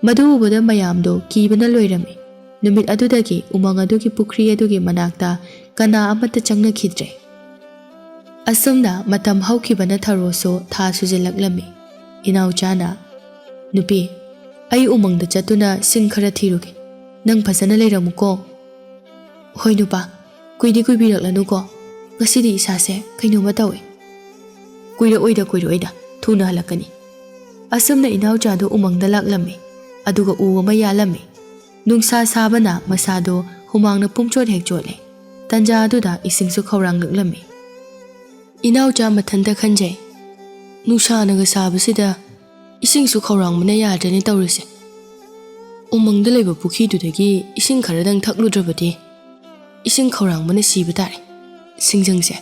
ꯃꯗꯨ ꯎꯕꯗ ꯃꯌꯥꯝꯗꯨ ꯀꯤꯕꯅ ꯂꯣꯏꯔꯝꯃꯤ꯫ ꯅꯨꯃꯤꯠ ꯑꯗꯨꯗꯒꯤ ꯎꯃꯪ ꯑꯗꯨꯒꯤ ꯄꯨꯈ꯭ꯔꯤ ꯑꯗꯨꯒꯤ ꯃꯅꯥꯛꯇ ꯀꯅꯥ ꯑꯃꯠꯇ ꯆꯪꯅꯈꯤꯗ꯭ꯔꯦ꯫ ꯑꯁꯨꯝꯅ ꯃꯇꯝ ꯍꯧꯈꯤꯕꯅ ꯊꯔꯣꯁꯨ ꯊꯥ ꯁꯨꯖꯤꯜꯂꯛꯂꯝꯃꯤ꯫ ꯏꯅꯥꯎꯆꯥꯅ, "ꯅꯨꯄꯤ, ꯑꯩ ꯎꯃꯪꯗ ꯆꯠꯇꯨꯅ ꯁꯤꯡ ꯈꯔ ꯊꯤꯔꯨꯒꯦ꯫ ꯅꯪ ꯐꯖꯅ ꯂꯩꯔꯝꯃꯨꯀꯣ꯫" "ꯍꯣꯏ ꯅꯨꯄꯥ, ꯀꯨꯏꯗꯤ ꯀꯨꯏꯕꯤꯔꯛꯂꯅꯨꯀꯣ꯫ ꯉꯁꯤꯗꯤ ꯏꯁꯥꯁꯦ ꯀꯩꯅꯣꯝꯃ ꯇꯧꯏ꯫" "ꯀꯨꯏꯔꯛꯑꯣꯏꯗ, ꯀꯨꯏꯔꯛꯑꯣꯏꯗ, ꯊꯨꯅ ꯍꯜꯂꯛꯀꯅꯤ꯫" ꯑꯁꯨꯝꯅ ꯏꯅꯥꯎꯆꯥꯗꯨ ꯎꯃꯪꯗ ꯂꯥꯛꯂꯝꯃꯤ꯫ ꯑꯗꯨꯒ ꯎ ꯑꯃ ꯌꯥꯜꯂꯝꯃꯤ꯫ ꯅꯨꯡꯁꯥ ꯁꯥꯕꯅ ꯃꯁꯥꯗꯨ ꯍꯨꯃꯥꯡꯅ ꯄꯨꯡꯆꯣꯠ ꯍꯦꯛ ꯆꯣꯠꯂꯦ꯫ ꯇꯟꯖꯥ ꯑꯗꯨꯗ ꯏꯁꯤꯡꯁꯨ ꯈꯧꯔꯥꯡꯂꯛꯂꯝꯃꯤ꯫ ꯏꯅꯥꯎꯆꯥ ꯃꯊꯟꯇ ꯈꯟꯖꯩ, "ꯅꯨꯡꯁꯥꯅꯒ ꯁꯥꯕꯁꯤꯗ ꯏꯁꯤꯡꯁꯨ ꯈꯧꯔꯥꯡꯕꯅ ꯌꯥꯗ꯭ꯔꯦꯅꯦ ꯇꯧꯔꯤꯁꯦ꯫ ꯎꯃꯪꯗ ꯂꯩꯕ ꯄꯨꯈ꯭ꯔꯤꯗꯨꯗꯒꯤ ꯏꯁꯤꯡ ꯈꯔꯗꯪ ꯊꯛꯂꯨꯗ꯭ꯔꯕꯗꯤ ꯏꯁꯤꯡ ꯈꯧꯔꯥꯡꯕꯅ ꯁꯤꯕ ꯇꯥꯔꯦ꯫ ꯁꯤꯡꯖꯪꯁꯦ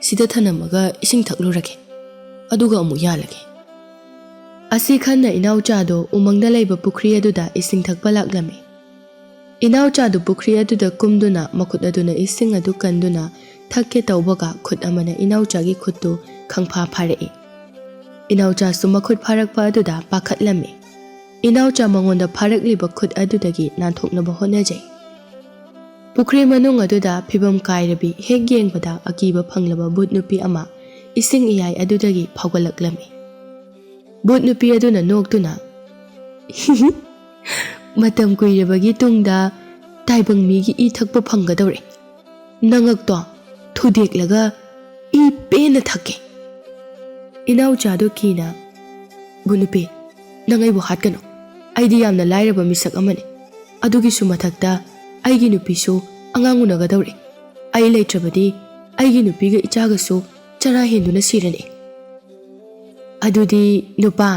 ꯁꯤꯗ ꯊꯅꯝꯃꯒ ꯏꯁꯤꯡ ꯊꯛꯂꯨꯔꯒꯦ꯫ ꯑꯗꯨꯒ ꯑꯃꯨꯛ ꯌꯥꯜꯂꯒꯦ꯫" ꯑꯁꯤ ꯈꯟꯅ ꯏꯅꯥꯎꯆꯥꯗꯣ ꯎꯃꯪꯗ ꯂꯩꯕ ꯄꯨꯈ꯭ꯔꯤ ꯑꯗꯨꯗ ꯏꯁꯤꯡ ꯊꯛꯄ ꯂꯥꯛꯂꯝꯃꯤ꯫ ꯏꯅꯥꯎꯆꯥꯗꯨ ꯄꯨꯈ꯭ꯔꯤ ꯑꯗꯨꯗ ꯀꯨꯝꯗꯨꯅ ꯃꯈꯨꯠ ꯑꯗꯨꯅ ꯏꯁꯤꯡ ꯑꯗꯨ ꯀꯟꯗꯨꯅ ꯊꯛꯀꯦ ꯇꯧꯕꯒ ꯈꯨꯠ ꯑꯃꯅ ꯏꯅꯥꯎꯆꯥꯒꯤ ꯈꯨꯠꯇꯨ ꯈꯪꯐꯥ ꯐꯥꯔꯛꯏ꯫ ꯏꯅꯥꯎꯆꯥꯁꯨ ꯃꯈꯨꯠ ꯐꯥꯔꯛꯄ ꯑꯗꯨꯗ ꯄꯥꯈꯠꯂꯝꯃꯤ꯫ ꯏꯅꯥꯎꯆꯥ ꯃꯉꯣꯟꯗ ꯐꯥꯔꯛꯂꯤꯕ ꯈꯨꯠ ꯑꯗꯨꯗꯒꯤ ꯅꯥꯟꯊꯣꯛꯅꯕ ꯍꯣꯠꯅꯖꯩ꯫ ꯄꯨꯈ꯭ꯔꯤ ꯃꯅꯨꯡ ꯑꯗꯨꯗ ꯐꯤꯕꯝ ꯀꯥꯏꯔꯕꯤ ꯍꯦꯛ ꯌꯦꯡꯕꯗ ꯑꯀꯤꯕ ꯐꯪꯂꯕ ꯚꯨꯠ ꯅꯨꯄꯤ ꯑꯃ ꯏꯁꯤꯡ ꯏꯌꯥꯏ ꯑꯗꯨꯗꯒꯤ ꯐꯥꯎꯒꯠꯂꯛꯂꯝꯃꯤ꯫ ꯚꯨꯠ ꯅꯨꯄꯤ ꯑꯗꯨꯅ ꯅꯣꯛꯇꯨꯅ, "ꯃꯇꯝ ꯀꯨꯏꯔꯕꯒꯤ ꯇꯨꯡꯗ ꯇꯥꯏꯕꯪ ꯃꯤꯒꯤ ꯏ ꯊꯛꯄ ꯐꯪꯒꯗꯧꯔꯦ꯫ ꯅꯉꯛꯇꯣ ꯊꯨꯗꯦꯛꯂꯒ ꯏ ꯄꯦꯟꯅ ꯊꯛꯀꯦ꯫" ꯏꯅꯥꯎꯆꯥꯗꯨ ꯀꯤꯅ, "ꯚꯨꯠ ꯅꯨꯄꯤ, ꯅꯪ ꯑꯩꯕꯨ ꯍꯥꯠꯀꯅꯨ꯫ ꯑꯩꯗꯤ ꯌꯥꯝꯅ ꯂꯥꯏꯔꯕ ꯃꯤꯁꯛ ꯑꯃꯅꯤ꯫ ꯑꯗꯨꯒꯤꯁꯨ ꯃꯊꯛꯇ ꯑꯩꯒꯤ ꯅꯨꯄꯤꯁꯨ ꯑꯉꯥꯡ ꯎꯅꯒꯗꯧꯔꯦ꯫ ꯑꯩ ꯂꯩꯇ꯭ꯔꯕꯗꯤ ꯑꯩꯒꯤ ꯅꯨꯄꯤꯒ ꯏꯆꯥꯒꯁꯨ ꯆꯔꯥ ꯍꯦꯟꯗꯨꯅ ꯁꯤꯔꯅꯤ꯫" "ꯑꯗꯨꯗꯤ ꯅꯨꯄꯥ,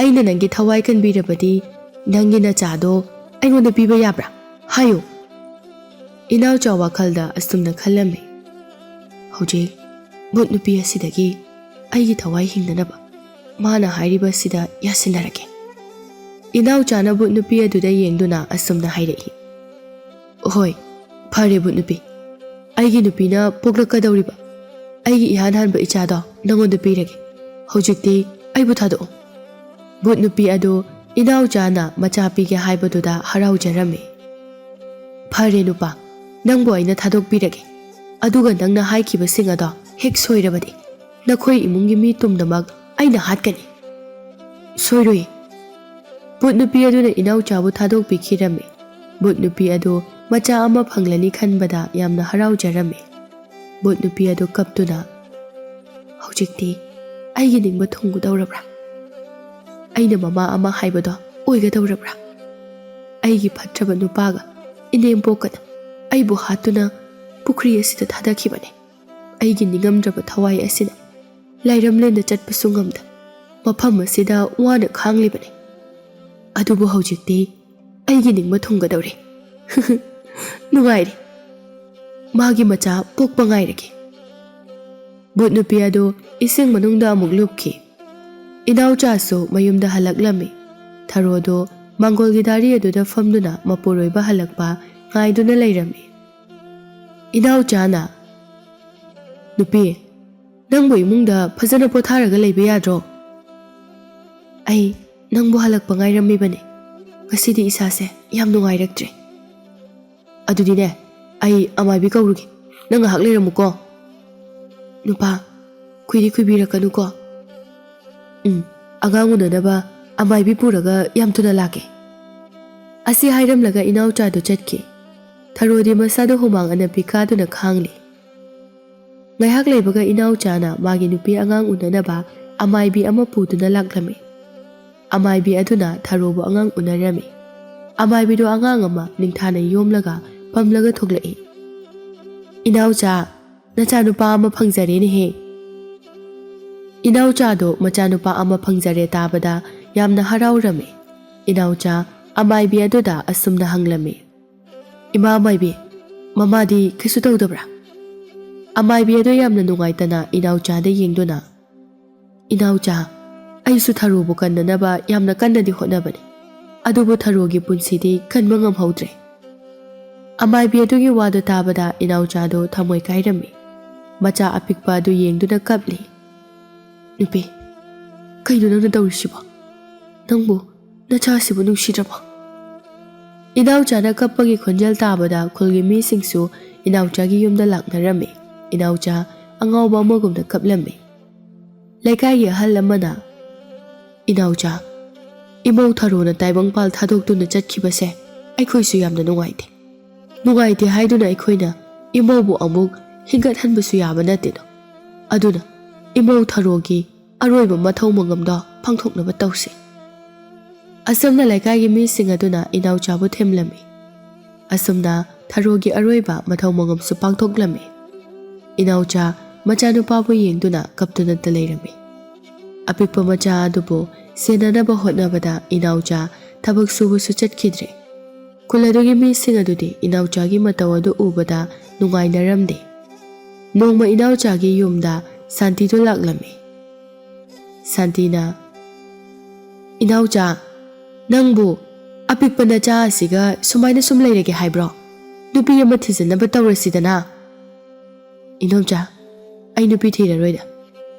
ꯑꯩꯅ ꯅꯪꯒꯤ ꯊꯋꯥꯏ ꯀꯟꯕꯤꯔꯕꯗꯤ ꯅꯪꯒꯤ ꯅꯆꯥꯗꯣ ꯑꯩꯉꯣꯟꯗ ꯄꯤꯕ ꯌꯥꯕ꯭ꯔꯥ? ꯍꯥꯏꯌꯨ꯫" ꯏꯅꯥꯎꯆꯥ ꯋꯥꯈꯜꯗ ꯑꯁꯨꯝꯅ ꯈꯜꯂꯝꯃꯤ, "ꯍꯧꯖꯤꯛ ꯚꯨꯠ ꯅꯨꯄꯤ ꯑꯁꯤꯗꯒꯤ ꯑꯩꯒꯤ ꯊꯋꯥꯏ ꯍꯤꯡꯅꯅꯕ ꯃꯥꯅ ꯍꯥꯏꯔꯤꯕ ꯑꯁꯤꯗ ꯌꯥꯁꯤꯟꯅꯔꯒꯦ꯫" ꯏꯅꯥꯎꯆꯥꯅ ꯚꯨꯠ ꯅꯨꯄꯤ ꯑꯗꯨꯗ ꯌꯦꯡꯗꯨꯅ ꯑꯁꯨꯝꯅ ꯍꯥꯏꯔꯛꯏ, "ꯍꯣꯏ, ꯐꯔꯦ ꯚꯨꯠ ꯅꯨꯄꯤ꯫ ꯑꯩꯒꯤ ꯅꯨꯄꯤꯅ ꯄꯣꯛꯂꯛꯀꯗꯧꯔꯤꯕ ꯑꯩꯒꯤ ꯏꯍꯥꯟ ꯍꯥꯟꯕ ꯏꯆꯥꯗꯣ ꯅꯉꯣꯟꯗ ꯄꯤꯔꯒꯦ꯫ ꯍꯧꯖꯤꯛꯇꯤ ꯑꯩꯕꯨ ꯊꯥꯗꯣꯛꯑꯣ꯫" ꯚꯨꯠ ꯅꯨꯄꯤ ꯑꯗꯨ ꯏꯅꯥꯎꯆꯥꯅ ꯃꯆꯥ ꯄꯤꯒꯦ ꯍꯥꯏꯕꯗꯨꯗ ꯍꯔꯥꯎꯖꯔꯝꯃꯤ꯫ "ꯐꯔꯦ ꯅꯨꯄꯥ, ꯅꯪꯕꯨ ꯑꯩꯅ ꯊꯥꯗꯣꯛꯄꯤꯔꯒꯦ꯫ ꯑꯗꯨꯒ ꯅꯪꯅ ꯍꯥꯏꯈꯤꯕꯁꯤꯡ ꯑꯗꯣ ꯍꯦꯛ ꯁꯣꯏꯔꯕꯗꯤ ꯅꯈꯣꯏ ꯏꯃꯨꯡꯒꯤ ꯃꯤ ꯄꯨꯝꯅꯃꯛ ꯑꯩꯅ ꯍꯥꯠꯀꯅꯤ꯫ "ꯁꯣꯏꯔꯣꯏ꯫" ꯚꯨꯠ ꯅꯨꯄꯤ ꯑꯗꯨꯅ ꯏꯅꯥꯎꯆꯥꯕꯨ ꯊꯥꯗꯣꯛꯄꯤꯈꯤꯔꯝꯃꯤ꯫ ꯚꯨꯠ ꯅꯨꯄꯤ ꯑꯗꯨ ꯃꯆꯥ ꯑꯃ ꯐꯪꯂꯅꯤ ꯈꯟꯕꯗ ꯌꯥꯝꯅ ꯍꯔꯥꯎꯖꯔꯝꯃꯤ꯫ ꯚꯨꯠ ꯅꯨꯄꯤ ꯑꯗꯨ ꯀꯞꯇꯨꯅ, "ꯍꯧꯖꯤꯛꯇꯤ ꯑꯩꯒꯤ ꯅꯤꯡꯕ ꯊꯨꯡꯒꯗꯧꯔꯕ꯭ꯔꯥ? ꯑꯩꯅ ꯃꯃꯥ ꯑꯃ ꯍꯥꯏꯕꯗꯣ ꯑꯣꯏꯒꯗꯧꯔꯕ꯭ꯔꯥ? ꯑꯩꯒꯤ ꯐꯠꯇ꯭ꯔꯕ ꯅꯨꯄꯥꯒ ꯏꯅꯦꯝꯄꯣꯛꯀꯅ ꯑꯩꯕꯨ ꯍꯥꯠꯇꯨꯅ ꯄꯨꯈ꯭ꯔꯤ ꯑꯁꯤꯗ ꯊꯥꯗꯈꯤꯕꯅꯤ꯫ ꯑꯩꯒꯤ ꯅꯤꯡꯉꯝꯗ꯭ꯔꯕ ꯊꯋꯥꯏ ꯑꯁꯤꯅ ꯂꯥꯏꯔꯝꯂꯦꯟꯗ ꯆꯠꯄꯁꯨ ꯉꯝꯗ ꯃꯐꯝ ꯑꯁꯤꯗ ꯋꯥꯅ ꯈꯥꯡꯂꯤꯕꯅꯤ꯫ ꯑꯗꯨꯕꯨ ꯍꯧꯖꯤꯛꯇꯤ ꯑꯩꯒꯤ ꯅꯤꯡꯕ ꯊꯨꯡꯒꯗꯧꯔꯦ꯫ ꯅꯨꯡꯉꯥꯏꯔꯦ꯫ ꯃꯥꯒꯤ ꯃꯆꯥ ꯄꯣꯛꯄ ꯉꯥꯏꯔꯒꯦ꯫" ꯚꯨꯠ ꯅꯨꯄꯤ ꯑꯗꯨ ꯏꯁꯤꯡ ꯃꯅꯨꯡꯗ ꯑꯃꯨꯛ ꯂꯨꯞꯈꯤ꯫ ꯏꯅꯥꯎꯆꯥꯁꯨ ꯃꯌꯨꯝꯗ ꯍꯜꯂꯛꯂꯝꯃꯤ꯫ ꯊꯔꯣꯗꯨ ꯃꯪꯒꯣꯜꯒꯤ ꯗꯥꯔꯤ ꯑꯗꯨꯗ ꯐꯝꯗꯨꯅ ꯃꯄꯨꯔꯣꯏꯕ ꯍꯜꯂꯛꯄ ꯉꯥꯏꯗꯨꯅ ꯂꯩꯔꯝꯃꯤ꯫ ꯏꯅꯥꯎꯆꯥꯅ, "ꯅꯨꯄꯤ, ꯅꯪꯕꯨ ꯏꯃꯨꯡꯗ ꯐꯖꯅ ꯄꯣꯊꯥꯔꯒ ꯂꯩꯕ ꯌꯥꯗ꯭ꯔꯣ? ꯑꯩ ꯅꯪꯕꯨ ꯍꯜꯂꯛꯄ ꯉꯥꯏꯔꯝꯃꯤꯕꯅꯤ꯫ ꯉꯁꯤꯗꯤ ꯏꯁꯥꯁꯦ ꯌꯥꯝ ꯅꯨꯡꯉꯥꯏꯔꯛꯇ꯭ꯔꯦ꯫ ꯑꯗꯨꯗꯤꯅꯦ, ꯑꯩ ꯑꯃꯥꯏꯕꯤ ꯀꯧꯔꯨꯒꯦ꯫ ꯅꯪ ꯉꯥꯏꯍꯥꯛ ꯂꯩꯔꯝꯃꯨꯀꯣ꯫" "ꯅꯨꯄꯥ, ꯈꯨꯏꯗꯤ ꯈꯨꯏꯕꯤꯔꯛꯀꯅꯨꯀꯣ꯫" "ꯎꯝ, ꯑꯉꯥꯡ ꯎꯅꯅꯕ ꯑꯃꯥꯏꯕꯤ ꯄꯨꯔꯒ ꯌꯥꯝ ꯊꯨꯅ ꯂꯥꯛꯀꯦ꯫" ꯑꯁꯤ ꯍꯥꯏꯔꯝꯂꯒ ꯏꯅꯥꯎꯆꯥꯗꯨ ꯆꯠꯈꯤ꯫ ꯊꯔꯣꯗꯤ ꯃꯁꯥꯗ ꯍꯨꯃꯥꯡ ꯑꯅꯞꯄꯤ ꯀꯥꯗꯨꯅ ꯈꯥꯡꯂꯤ꯫ ꯉꯥꯏꯍꯥꯛ ꯂꯩꯕꯒ ꯏꯅꯥꯎꯆꯥꯅ ꯃꯥꯒꯤ ꯅꯨꯄꯤ ꯑꯉꯥꯡ ꯎꯅꯅꯕ ꯑꯃꯥꯏꯕꯤ ꯑꯃ ꯄꯨꯗꯨꯅ ꯂꯥꯛꯂꯝꯃꯤ꯫ ꯑꯃꯥꯏꯕꯤ ꯑꯗꯨꯅ ꯊꯔꯣꯕꯨ ꯑꯉꯥꯡ ꯎꯅꯔꯝꯃꯤ꯫ ꯑꯃꯥꯏꯕꯤꯗꯨ ꯑꯉꯥꯡ ꯑꯃ ꯅꯤꯡꯊꯥꯅ ꯌꯣꯝꯂꯒ ꯄꯝꯂꯒ ꯊꯣꯛꯂꯛꯏ꯫ "ꯏꯅꯥꯎꯆꯥ, ꯅꯆꯥꯅꯨꯄꯥ ꯑꯃ ꯐꯪꯖꯔꯦꯅꯦꯍꯦ꯫" ꯏꯅꯥꯎꯆꯥꯗꯣ ꯃꯆꯥꯅꯨꯄꯥ ꯑꯃ ꯐꯪꯖꯔꯦ ꯇꯥꯕꯗ ꯌꯥꯝꯅ ꯍꯔꯥꯎꯔꯝꯃꯤ꯫ ꯏꯅꯥꯎꯆꯥ ꯑꯃꯥꯏꯕꯤ ꯑꯗꯨꯗ ꯑꯁꯨꯝꯅ ꯍꯪꯂꯝꯃꯤ, "ꯏꯃꯥ ꯑꯃꯥꯏꯕꯤ, ꯃꯃꯥꯗꯤ ꯀꯩꯁꯨ ꯇꯧꯗꯕ꯭ꯔꯥ?" ꯑꯃꯥꯏꯕꯤ ꯑꯗꯨ ꯌꯥꯝꯅ ꯅꯨꯡꯉꯥꯏꯇꯅ ꯏꯅꯥꯎꯆꯥꯗ ꯌꯦꯡꯗꯨꯅ, "ꯏꯅꯥꯎꯆꯥ, ꯑꯩꯁꯨ ꯊꯔꯣꯕꯨ ꯀꯟꯅꯅꯕ ꯌꯥꯝꯅ ꯀꯟꯅꯗꯤ ꯍꯣꯠꯅꯕꯅꯤ, ꯑꯗꯨꯕꯨ ꯊꯔꯣꯒꯤ ꯄꯨꯟꯁꯤꯗꯤ ꯀꯟꯕ ꯉꯝꯍꯧꯗ꯭ꯔꯦ꯫" ꯑꯃꯥꯏꯕꯤ ꯑꯗꯨꯒꯤ ꯋꯥꯗꯨ ꯇꯥꯕꯗ ꯏꯅꯥꯎꯆꯥꯗꯨ ꯊꯃꯣꯏ ꯀꯥꯏꯔꯝꯃꯤ꯫ ꯃꯆꯥ ꯑꯄꯤꯛꯄ ꯑꯗꯨ ꯌꯦꯡꯗꯨꯅ ꯀꯞꯂꯤ꯫ "ꯅꯨꯄꯤ, ꯀꯩꯅꯣ ꯅꯪꯅ ꯇꯧꯔꯤꯁꯤꯕꯣ? ꯅꯪꯕꯨ ꯅꯆꯥꯁꯤꯕꯨ ꯅꯨꯡꯁꯤꯗ꯭ꯔꯕꯣ?" ꯏꯅꯥꯎꯆꯥꯅ ꯀꯞꯄꯒꯤ ꯈꯣꯟꯖꯦꯜ ꯇꯥꯕꯗ ꯈꯨꯜꯒꯤ ꯃꯤꯁꯤꯡꯁꯨ ꯏꯅꯥꯎꯆꯥꯒꯤ ꯌꯨꯝꯗ ꯂꯥꯛꯅꯔꯝꯃꯤ꯫ ꯏꯅꯥꯎꯆꯥ ꯑꯉꯥꯎꯕ ꯑꯃꯒꯨꯝꯅ ꯀꯞꯂꯝꯃꯤ꯫ ꯂꯩꯀꯥꯏꯒꯤ ꯑꯍꯜ ꯑꯃꯅ, "ꯏꯅꯥꯎꯆꯥ, ꯏꯃꯧ ꯊꯔꯣꯅ ꯇꯥꯏꯕꯪꯄꯥꯜ ꯊꯥꯗꯣꯛꯇꯨꯅ ꯆꯠꯈꯤꯕꯁꯦ ꯑꯩꯈꯣꯏꯁꯨ ꯌꯥꯝꯅ ꯅꯨꯡꯉꯥꯏꯇꯦ꯫ ꯅꯨꯡꯉꯥꯏꯇꯦ ꯍꯥꯏꯗꯨꯅ ꯑꯩꯈꯣꯏꯅ ꯏꯃꯧꯕꯨ ꯑꯃꯨꯛ ꯍꯤꯡꯒꯠꯍꯟꯕꯁꯨ ꯌꯥꯕ ꯅꯠꯇꯦꯗꯣ꯫ ꯑꯗꯨꯅ ꯏꯃꯧ ꯊꯔꯣꯒꯤ ꯑꯔꯣꯏꯕ ꯃꯊꯧ ꯃꯉꯝꯗꯣ ꯄꯥꯡꯊꯣꯛꯅꯕ ꯇꯧꯁꯤ꯫" ꯑꯁꯨꯝꯅ ꯂꯩꯀꯥꯏꯒꯤ ꯃꯤꯁꯤꯡ ꯑꯗꯨꯅ ꯏꯅꯥꯎꯆꯥꯕꯨ ꯊꯦꯝꯂꯝꯃꯤ꯫ ꯑꯁꯨꯝꯅ ꯊꯔꯣꯒꯤ ꯑꯔꯣꯏꯕ ꯃꯊꯧ ꯃꯉꯝꯁꯨ ꯄꯥꯡꯊꯣꯛꯂꯝꯃꯤ꯫ ꯏꯅꯥꯎꯆꯥ ꯃꯆꯥꯅꯨꯄꯥꯕꯨ ꯌꯦꯡꯗꯨꯅ ꯀꯞꯇꯨꯅꯇ ꯂꯩꯔꯝꯃꯤ꯫ ꯑꯄꯤꯛꯄ ꯃꯆꯥ ꯑꯗꯨꯕꯨ ꯁꯦꯟꯅꯅꯕ ꯍꯣꯠꯅꯕꯗ ꯏꯅꯥꯎꯆꯥ ꯊꯕꯛ ꯁꯨꯕꯁꯨ ꯆꯠꯈꯤꯗ꯭ꯔꯦ꯫ ꯈꯨꯜ ꯑꯗꯨꯒꯤ ꯃꯤꯁꯤꯡ ꯑꯗꯨꯗꯤ ꯏꯅꯥꯎꯆꯥꯒꯤ ꯃꯇꯧ ꯑꯗꯨ ꯎꯕꯗ ꯅꯨꯡꯉꯥꯏꯅꯔꯝꯗꯦ꯫ ꯅꯣꯡꯃ ꯏꯅꯥꯎꯆꯥꯒꯤ ꯌꯨꯝꯗ ꯁꯥꯟꯇꯤꯗꯨ ꯂꯥꯛꯂꯝꯃꯤ꯫ ꯁꯥꯟꯇꯤꯅ, "ꯏꯅꯥꯎꯆꯥ, ꯅꯪꯕꯨ ꯑꯄꯤꯛꯄ ꯅꯆꯥ ꯑꯁꯤꯒ ꯁꯨꯃꯥꯏꯅ ꯁꯨꯝ ꯂꯩꯔꯒꯦ ꯍꯥꯏꯕ꯭ꯔꯣ? ꯅꯨꯄꯤ ꯑꯃ ꯊꯤꯖꯤꯟꯅꯕ ꯇꯧꯔꯁꯤꯗꯅ꯫" "ꯏꯅꯣꯝꯆꯥ, ꯑꯩ ꯅꯨꯄꯤ ꯊꯤꯔꯔꯣꯏꯗ꯫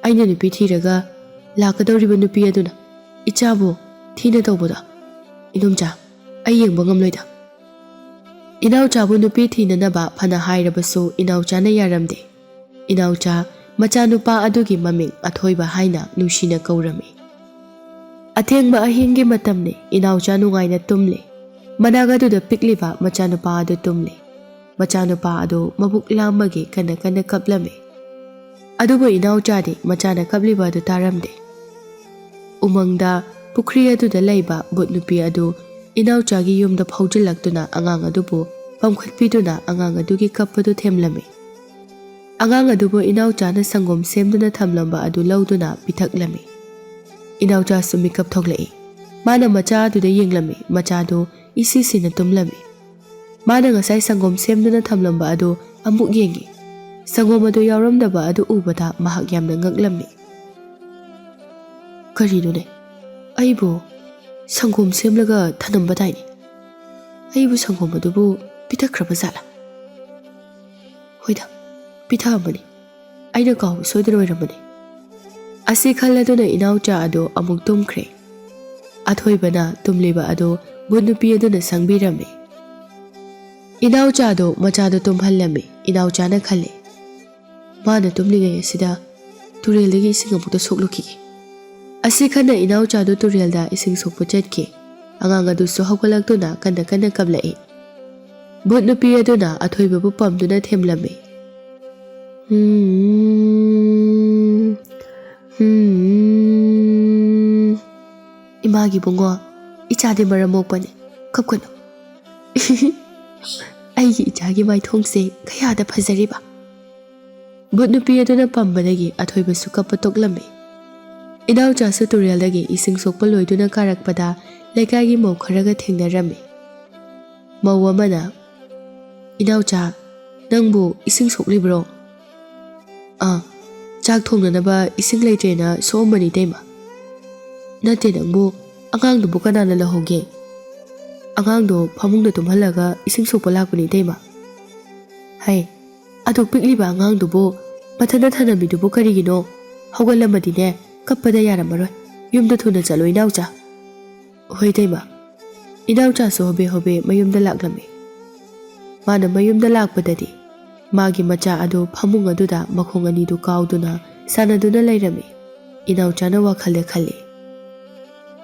ꯑꯩꯅ ꯅꯨꯄꯤ ꯊꯤꯔꯒ ꯂꯥꯛꯀꯗꯧꯔꯤꯕ ꯅꯨꯄꯤ ꯑꯗꯨꯅ ꯏꯆꯥꯕꯨ ꯊꯤꯅ ꯇꯧꯕꯗꯣ, ꯏꯅꯣꯝꯆꯥ, ꯑꯩ ꯌꯦꯡꯕ ꯉꯝꯂꯣꯏꯗ꯫" ꯏꯅꯥꯎꯆꯥꯕꯨ ꯅꯨꯄꯤ ꯊꯤꯅꯅꯕ ꯐꯅ ꯍꯥꯏꯔꯕꯁꯨ ꯏꯅꯥꯎꯆꯥꯅ ꯌꯥꯔꯝꯗꯦ꯫ ꯏꯅꯥꯎꯆꯥ ꯃꯆꯥꯅꯨꯄꯥ ꯑꯗꯨꯒꯤ ꯃꯃꯤꯡ ꯑꯊꯣꯏꯕ ꯍꯥꯏꯅ ꯅꯨꯡꯁꯤꯅ ꯀꯧꯔꯝꯃꯤ꯫ ꯑꯊꯦꯡꯕ ꯑꯍꯤꯡꯒꯤ ꯃꯇꯝꯅꯤ꯫ ꯏꯅꯥꯎꯆꯥ ꯅꯨꯡꯉꯥꯏꯅ ꯇꯨꯝꯂꯤ꯫ ꯃꯅꯥꯛ ꯑꯗꯨꯗ ꯄꯤꯛꯂꯤꯕ ꯃꯆꯥꯅꯨꯄꯥ ꯑꯗꯨ ꯇꯨꯝꯂꯤ꯫ ꯃꯆꯥꯅꯨꯄꯥ ꯑꯗꯨ ꯃꯕꯨꯛ ꯂꯥꯝꯕꯒꯤ ꯀꯟꯅ ꯀꯟꯅ ꯀꯞꯂꯝꯃꯤ꯫ ꯑꯗꯨꯕꯨ ꯏꯅꯥꯎꯆꯥꯗꯤ ꯃꯆꯥꯅ ꯀꯞꯂꯤꯕ ꯑꯗꯨ ꯇꯥꯔꯝꯗꯦ꯫ ꯎꯃꯪꯗ ꯄꯨꯈ꯭ꯔꯤ ꯑꯗꯨꯗ ꯂꯩꯕ ꯚꯨꯠ ꯅꯨꯄꯤ ꯑꯗꯨ ꯏꯅꯥꯎꯆꯥꯒꯤ ꯌꯨꯝꯗ ꯐꯥꯎꯖꯤꯜꯂꯛꯇꯨꯅ ꯑꯉꯥꯡ ꯑꯗꯨꯕꯨ ꯄꯝꯈꯠꯄꯤꯗꯨꯅ ꯑꯉꯥꯡ ꯑꯗꯨꯒꯤ ꯀꯞꯄꯗꯨ ꯊꯦꯝꯂꯝꯃꯤ꯫ ꯑꯉꯥꯡ ꯑꯗꯨꯕꯨ ꯏꯅꯥꯎꯆꯥꯅ ꯁꯪꯒꯣꯝ ꯁꯦꯝꯗꯨꯅ ꯊꯝꯂꯝꯕ ꯑꯗꯨ ꯂꯧꯗꯨꯅ ꯄꯤꯊꯛꯂꯝꯃꯤ꯫ ꯏꯅꯥꯎꯆꯥꯁꯨ ꯃꯤꯀꯞ ꯊꯣꯛꯂꯛꯏ꯫ ꯃꯥꯅ ꯃꯆꯥ ꯑꯗꯨꯗ ꯌꯦꯡꯂꯝꯃꯤ꯫ ꯃꯆꯥꯗꯨ ꯏꯁꯤ ꯁꯤꯅ ꯇꯨꯝꯂꯝꯃꯤ꯫ ꯃꯥꯅ ꯉꯁꯥꯏ ꯁꯪꯒꯣꯝ ꯁꯦꯝꯗꯨꯅ ꯊꯝꯂꯝꯕ ꯑꯗꯨ ꯑꯃꯨꯛ ꯌꯦꯡꯉꯤ꯫ ꯁꯪꯒꯣꯝ ꯑꯗꯨ ꯌꯥꯎꯔꯝꯗꯕ ꯑꯗꯨ ꯎꯕꯗ ꯃꯍꯥꯛ ꯌꯥꯝꯅ ꯉꯛꯂꯝꯃꯤ꯫ "ꯀꯔꯤꯅꯣꯅꯦ? ꯑꯩꯕꯨ ꯁꯪꯒꯣꯝ ꯁꯦꯝꯂꯒ ꯊꯅꯝꯕꯗꯥꯏꯅꯦ? ꯑꯩꯕꯨ ꯁꯪꯒꯣꯝ ꯑꯗꯨꯕꯨ ꯄꯤꯊꯛꯈ꯭ꯔꯕ ꯖꯥꯠꯂꯥ? ꯍꯣꯏꯗ, ꯄꯤꯊꯛꯑꯝꯕꯅꯤ꯫ ꯑꯩꯅ ꯀꯥꯎꯕ ꯁꯣꯏꯗꯅ ꯑꯣꯏꯔꯝꯃꯅꯤ꯫" ꯑꯁꯤ ꯈꯜꯂꯗꯨꯅ ꯏꯅꯥꯎꯆꯥ ꯑꯗꯨ ꯑꯃꯨꯛ ꯇꯨꯝꯈ꯭ꯔꯦ꯫ ꯑꯊꯣꯏꯕꯅ ꯇꯨꯝꯂꯤꯕ ꯑꯗꯨ ꯚꯨꯠ ꯅꯨꯄꯤ ꯑꯗꯨꯅ ꯁꯪꯕꯤꯔꯝꯃꯤ꯫ ꯏꯅꯥꯎꯆꯥꯗꯨ ꯃꯆꯥꯗꯨ ꯇꯨꯝꯍꯜꯂꯝꯃꯤ꯫ ꯏꯅꯥꯎꯆꯥꯅ ꯈꯜꯂꯤ, ꯃꯥꯅ ꯇꯨꯝꯂꯤꯉꯩ ꯑꯁꯤꯗ ꯇꯨꯔꯦꯜꯗꯒꯤ ꯏꯁꯤꯡ ꯑꯃꯨꯛꯇ ꯁꯣꯛꯂꯨꯈꯤꯒꯦ꯫ ꯑꯁꯤ ꯈꯟꯅ ꯏꯅꯥꯎꯆꯥꯗꯨ ꯇꯨꯔꯦꯜꯗ ꯏꯁꯤꯡ ꯁꯣꯛꯄ ꯆꯠꯈꯤ꯫ ꯑꯉꯥꯡ ꯑꯗꯨꯁꯨ ꯍꯧꯒꯠꯂꯛꯇꯨꯅ ꯀꯟꯅ ꯀꯟꯅ ꯀꯞꯂꯛꯏ꯫ ꯚꯨꯠ ꯅꯨꯄꯤ ꯑꯗꯨꯅ ꯑꯊꯣꯏꯕꯕꯨ ꯄꯝꯗꯨꯅ ꯊꯦꯝꯂꯝꯃꯤ꯫ "ꯍꯨꯝ, ꯍꯨꯝ꯫ ꯏꯃꯥꯒꯤ ꯕꯨꯡꯉꯣ, ꯏꯆꯥꯗꯤ ꯃꯔꯝ ꯃꯣꯛꯄꯅꯤ, ꯀꯞꯀꯅꯨ꯫ ꯑꯩꯒꯤ ꯏꯆꯥꯒꯤ ꯃꯥꯏꯊꯣꯡꯁꯦ ꯀꯌꯥꯗ ꯐꯖꯔꯤꯕ!" ꯚꯨꯠ ꯅꯨꯄꯤ ꯑꯗꯨꯅ ꯄꯝꯕꯗꯒꯤ ꯑꯊꯣꯏꯕꯁꯨ ꯀꯞꯄ ꯇꯣꯛꯂꯝꯃꯤ꯫ ꯏꯅꯥꯎꯆꯥꯁꯨ ꯇꯨꯔꯦꯜꯗꯒꯤ ꯏꯁꯤꯡ ꯁꯣꯛꯄ ꯂꯣꯏꯗꯨꯅ ꯀꯥꯔꯛꯄꯗ ꯂꯩꯀꯥꯏꯒꯤ ꯃꯧ ꯈꯔꯒ ꯊꯦꯡꯅꯔꯝꯃꯤ꯫ ꯃꯧ ꯑꯃꯅ, "ꯏꯅꯥꯎꯆꯥ, ꯅꯪꯕꯨ ꯏꯁꯤꯡ ꯁꯣꯛꯂꯤꯕ꯭ꯔꯣ?" "ꯑꯥ, ꯆꯥꯛ ꯊꯣꯡꯅꯅꯕ ꯏꯁꯤꯡ ꯂꯩꯇ꯭ꯔꯦꯅ ꯁꯣꯛꯑꯝꯕꯅꯤ, ꯏꯇꯩꯃ꯫" "ꯅꯠꯇꯦ, ꯅꯪꯕꯨ ꯑꯉꯥꯡꯗꯨꯕꯨ ꯀꯅꯥꯅ ꯂꯧꯍꯧꯒꯦ?" "ꯑꯉꯥꯡꯗꯣ ꯐꯃꯨꯡꯗ ꯇꯨꯝꯍꯜꯂꯒ ꯏꯁꯤꯡ ꯁꯣꯛꯄ ꯂꯥꯛꯄꯅꯤ, ꯏꯇꯩꯃ꯫" "ꯍꯩ, ꯑꯗꯨꯛ ꯄꯤꯛꯂꯤꯕ ꯑꯉꯥꯡꯗꯨꯕꯨ ꯃꯊꯟꯇ ꯊꯅꯝꯃꯤꯗꯨꯕꯨ ꯀꯔꯤꯒꯤꯅꯣ? ꯍꯧꯒꯠꯂꯝꯃꯗꯤꯅꯦ, ꯀꯞꯄꯗ ꯌꯥꯔꯝꯃꯔꯣꯏ꯫ ꯌꯨꯝꯗ ꯊꯨꯅ ꯆꯠꯂꯣ, ꯏꯅꯥꯎꯆꯥ꯫" "ꯍꯣꯏ, ꯏꯇꯩꯃ꯫" ꯏꯅꯥꯎꯆꯥꯁꯨ ꯍꯣꯕꯦ ꯍꯣꯕꯦ ꯃꯌꯨꯝꯗ ꯂꯥꯛꯂꯝꯃꯤ꯫ ꯃꯥꯅ ꯃꯌꯨꯝꯗ ꯂꯥꯛꯄꯗꯗꯤ ꯃꯥꯒꯤ ꯃꯆꯥ ꯑꯗꯨ ꯐꯃꯨꯡ ꯑꯗꯨꯗ ꯃꯈꯣꯡ ꯑꯅꯤꯗꯨ ꯀꯥꯎꯗꯨꯅ ꯁꯥꯟꯅꯗꯨꯅ ꯂꯩꯔꯝꯃꯤ꯫ ꯏꯅꯥꯎꯆꯥꯅ ꯋꯥꯈꯜꯗ ꯈꯜꯂꯤ,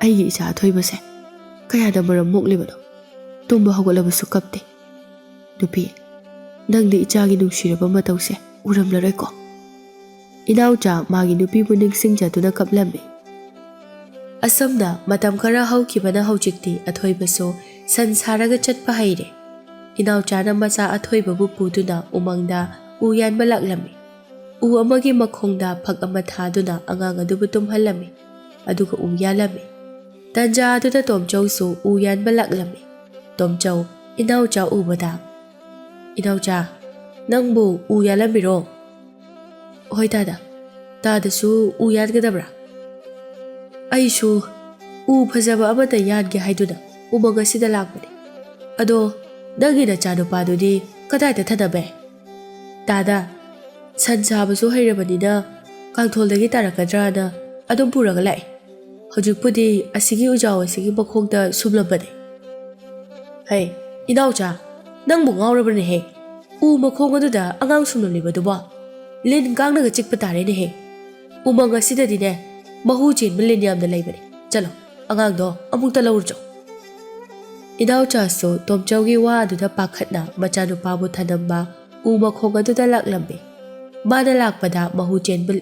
"ꯑꯩꯒꯤ ꯏꯆꯥ ꯑꯊꯣꯏꯕꯁꯦ ꯀꯌꯥꯗ ꯃꯔꯝ ꯃꯣꯛꯂꯤꯕꯅꯣ? ꯇꯨꯝꯕ ꯍꯧꯒꯠꯂꯕꯁꯨ ꯀꯞꯇꯦ꯫ ꯅꯨꯄꯤ, ꯅꯪꯗꯤ ꯏꯆꯥꯒꯤ ꯅꯨꯡꯁꯤꯔꯕ ꯃꯇꯧꯁꯦ ꯎꯔꯝꯂꯔꯣꯏꯀꯣ?" ꯏꯅꯥꯎꯆꯥ ꯃꯥꯒꯤ ꯅꯨꯄꯤꯕꯨ ꯅꯤꯡꯁꯤꯡꯖꯗꯨꯅ ꯀꯞꯂꯝꯃꯤ꯫ ꯑꯁꯨꯝꯅ ꯃꯇꯝ ꯈꯔ ꯍꯧꯈꯤꯕꯅ ꯍꯧꯖꯤꯛꯇꯤ ꯑꯊꯣꯏꯕꯁꯨ ꯁꯟ ꯁꯥꯔꯒ ꯆꯠꯄ ꯍꯩꯔꯦ꯫ ꯏꯅꯥꯎꯆꯥꯅ ꯃꯆꯥ ꯑꯊꯣꯏꯕꯕꯨ ꯄꯨꯗꯨꯅ ꯎꯃꯪꯗ ꯎ ꯌꯥꯟꯕ ꯂꯥꯛꯂꯝꯃꯤ꯫ ꯎ ꯑꯃꯒꯤ ꯃꯈꯣꯡꯗ ꯐꯛ ꯑꯃ ꯊꯥꯗꯨꯅ ꯑꯉꯥꯡ ꯑꯗꯨꯕꯨ ꯇꯨꯝꯍꯜꯂꯝꯃꯤ, ꯑꯗꯨꯒ ꯎ ꯌꯥꯜꯂꯝꯃꯤ꯫ ꯇꯟꯖꯥ ꯑꯗꯨꯗ ꯇꯣꯝꯆꯧꯁꯨ ꯎ ꯌꯥꯟꯕ ꯂꯥꯛꯂꯝꯃꯤ꯫ ꯇꯣꯝꯆꯧ ꯏꯅꯥꯎꯆꯥ ꯎꯕꯗ, "ꯏꯅꯥꯎꯆꯥ, ꯅꯪꯕꯨ ꯎ ꯌꯥꯜꯂꯝꯃꯤꯔꯣ?" "ꯍꯣꯏ ꯇꯥꯗ, ꯇꯥꯗꯁꯨ ꯎ ꯌꯥꯟꯒꯗꯕ꯭ꯔꯥ?" "ꯑꯩꯁꯨ ꯎ ꯐꯖꯕ ꯑꯃꯇ ꯌꯥꯟꯒꯦ ꯍꯥꯏꯗꯨꯅ ꯎꯃꯪ ꯑꯁꯤꯗ ꯂꯥꯛꯄꯅꯤ꯫ ꯑꯗꯣ ꯅꯪꯒꯤ ꯅꯆꯥꯅꯨꯄꯥꯗꯨꯗꯤ ꯀꯗꯥꯏꯗ ꯊꯅꯝꯃꯦ?" "ꯇꯥꯗ, ꯁꯟ ꯁꯥꯕꯁꯨ ꯍꯩꯔꯕꯅꯤꯅ ꯀꯥꯡꯊꯣꯜꯗꯒꯤ ꯇꯥꯔꯛꯀꯗ꯭ꯔꯥꯅ ꯑꯗꯨꯝ ꯄꯨꯔꯒ ꯂꯥꯛꯏ꯫ ꯍꯧꯖꯤꯛꯄꯨꯗꯤ ꯑꯁꯤꯒꯤ ꯎꯖꯥꯎ ꯑꯁꯤꯒꯤ ꯃꯈꯣꯡꯗ ꯁꯨꯝꯂꯝꯕꯅꯤ꯫" "ꯍꯩ, ꯏꯅꯥꯎꯆꯥ, ꯅꯪꯕꯨ ꯉꯥꯎꯔꯕꯅꯦꯍꯦ? ꯎ ꯃꯈꯣꯡ ꯑꯗꯨꯗ ꯑꯉꯥꯡ ꯁꯨꯝꯂꯝꯂꯤꯕꯗꯨꯕꯣ?" "ꯂꯤꯟ ꯀꯥꯡꯅꯒ ꯆꯤꯛꯄ ꯇꯥꯔꯦꯅꯦꯍꯦ꯫ ꯎꯃꯪ ꯑꯁꯤꯗꯗꯤꯅꯦ ꯃꯍꯨ ꯆꯦꯟꯕ ꯂꯤꯟ ꯌꯥꯝꯅ ꯂꯩꯕꯅꯦ꯫ ꯆꯠꯂꯣ, ꯑꯉꯥꯡꯗꯣ ꯑꯃꯨꯛꯇ ꯂꯧꯔꯨꯆꯣ꯫" ꯏꯅꯥꯎꯆꯥꯁꯨ ꯇꯣꯝꯆꯧꯒꯤ ꯋꯥ ꯑꯗꯨꯗ ꯄꯥꯈꯠꯅ ꯃꯆꯥꯅꯨꯄꯥꯕꯨ ꯊꯅꯝꯕ ꯎ ꯃꯈꯣꯡ ꯑꯗꯨꯗ ꯂꯥꯛꯂꯝꯃꯤ꯫ ꯃꯥꯅ ꯂꯥꯛꯄꯗ ꯃꯍꯨ ꯆꯦꯟꯕ,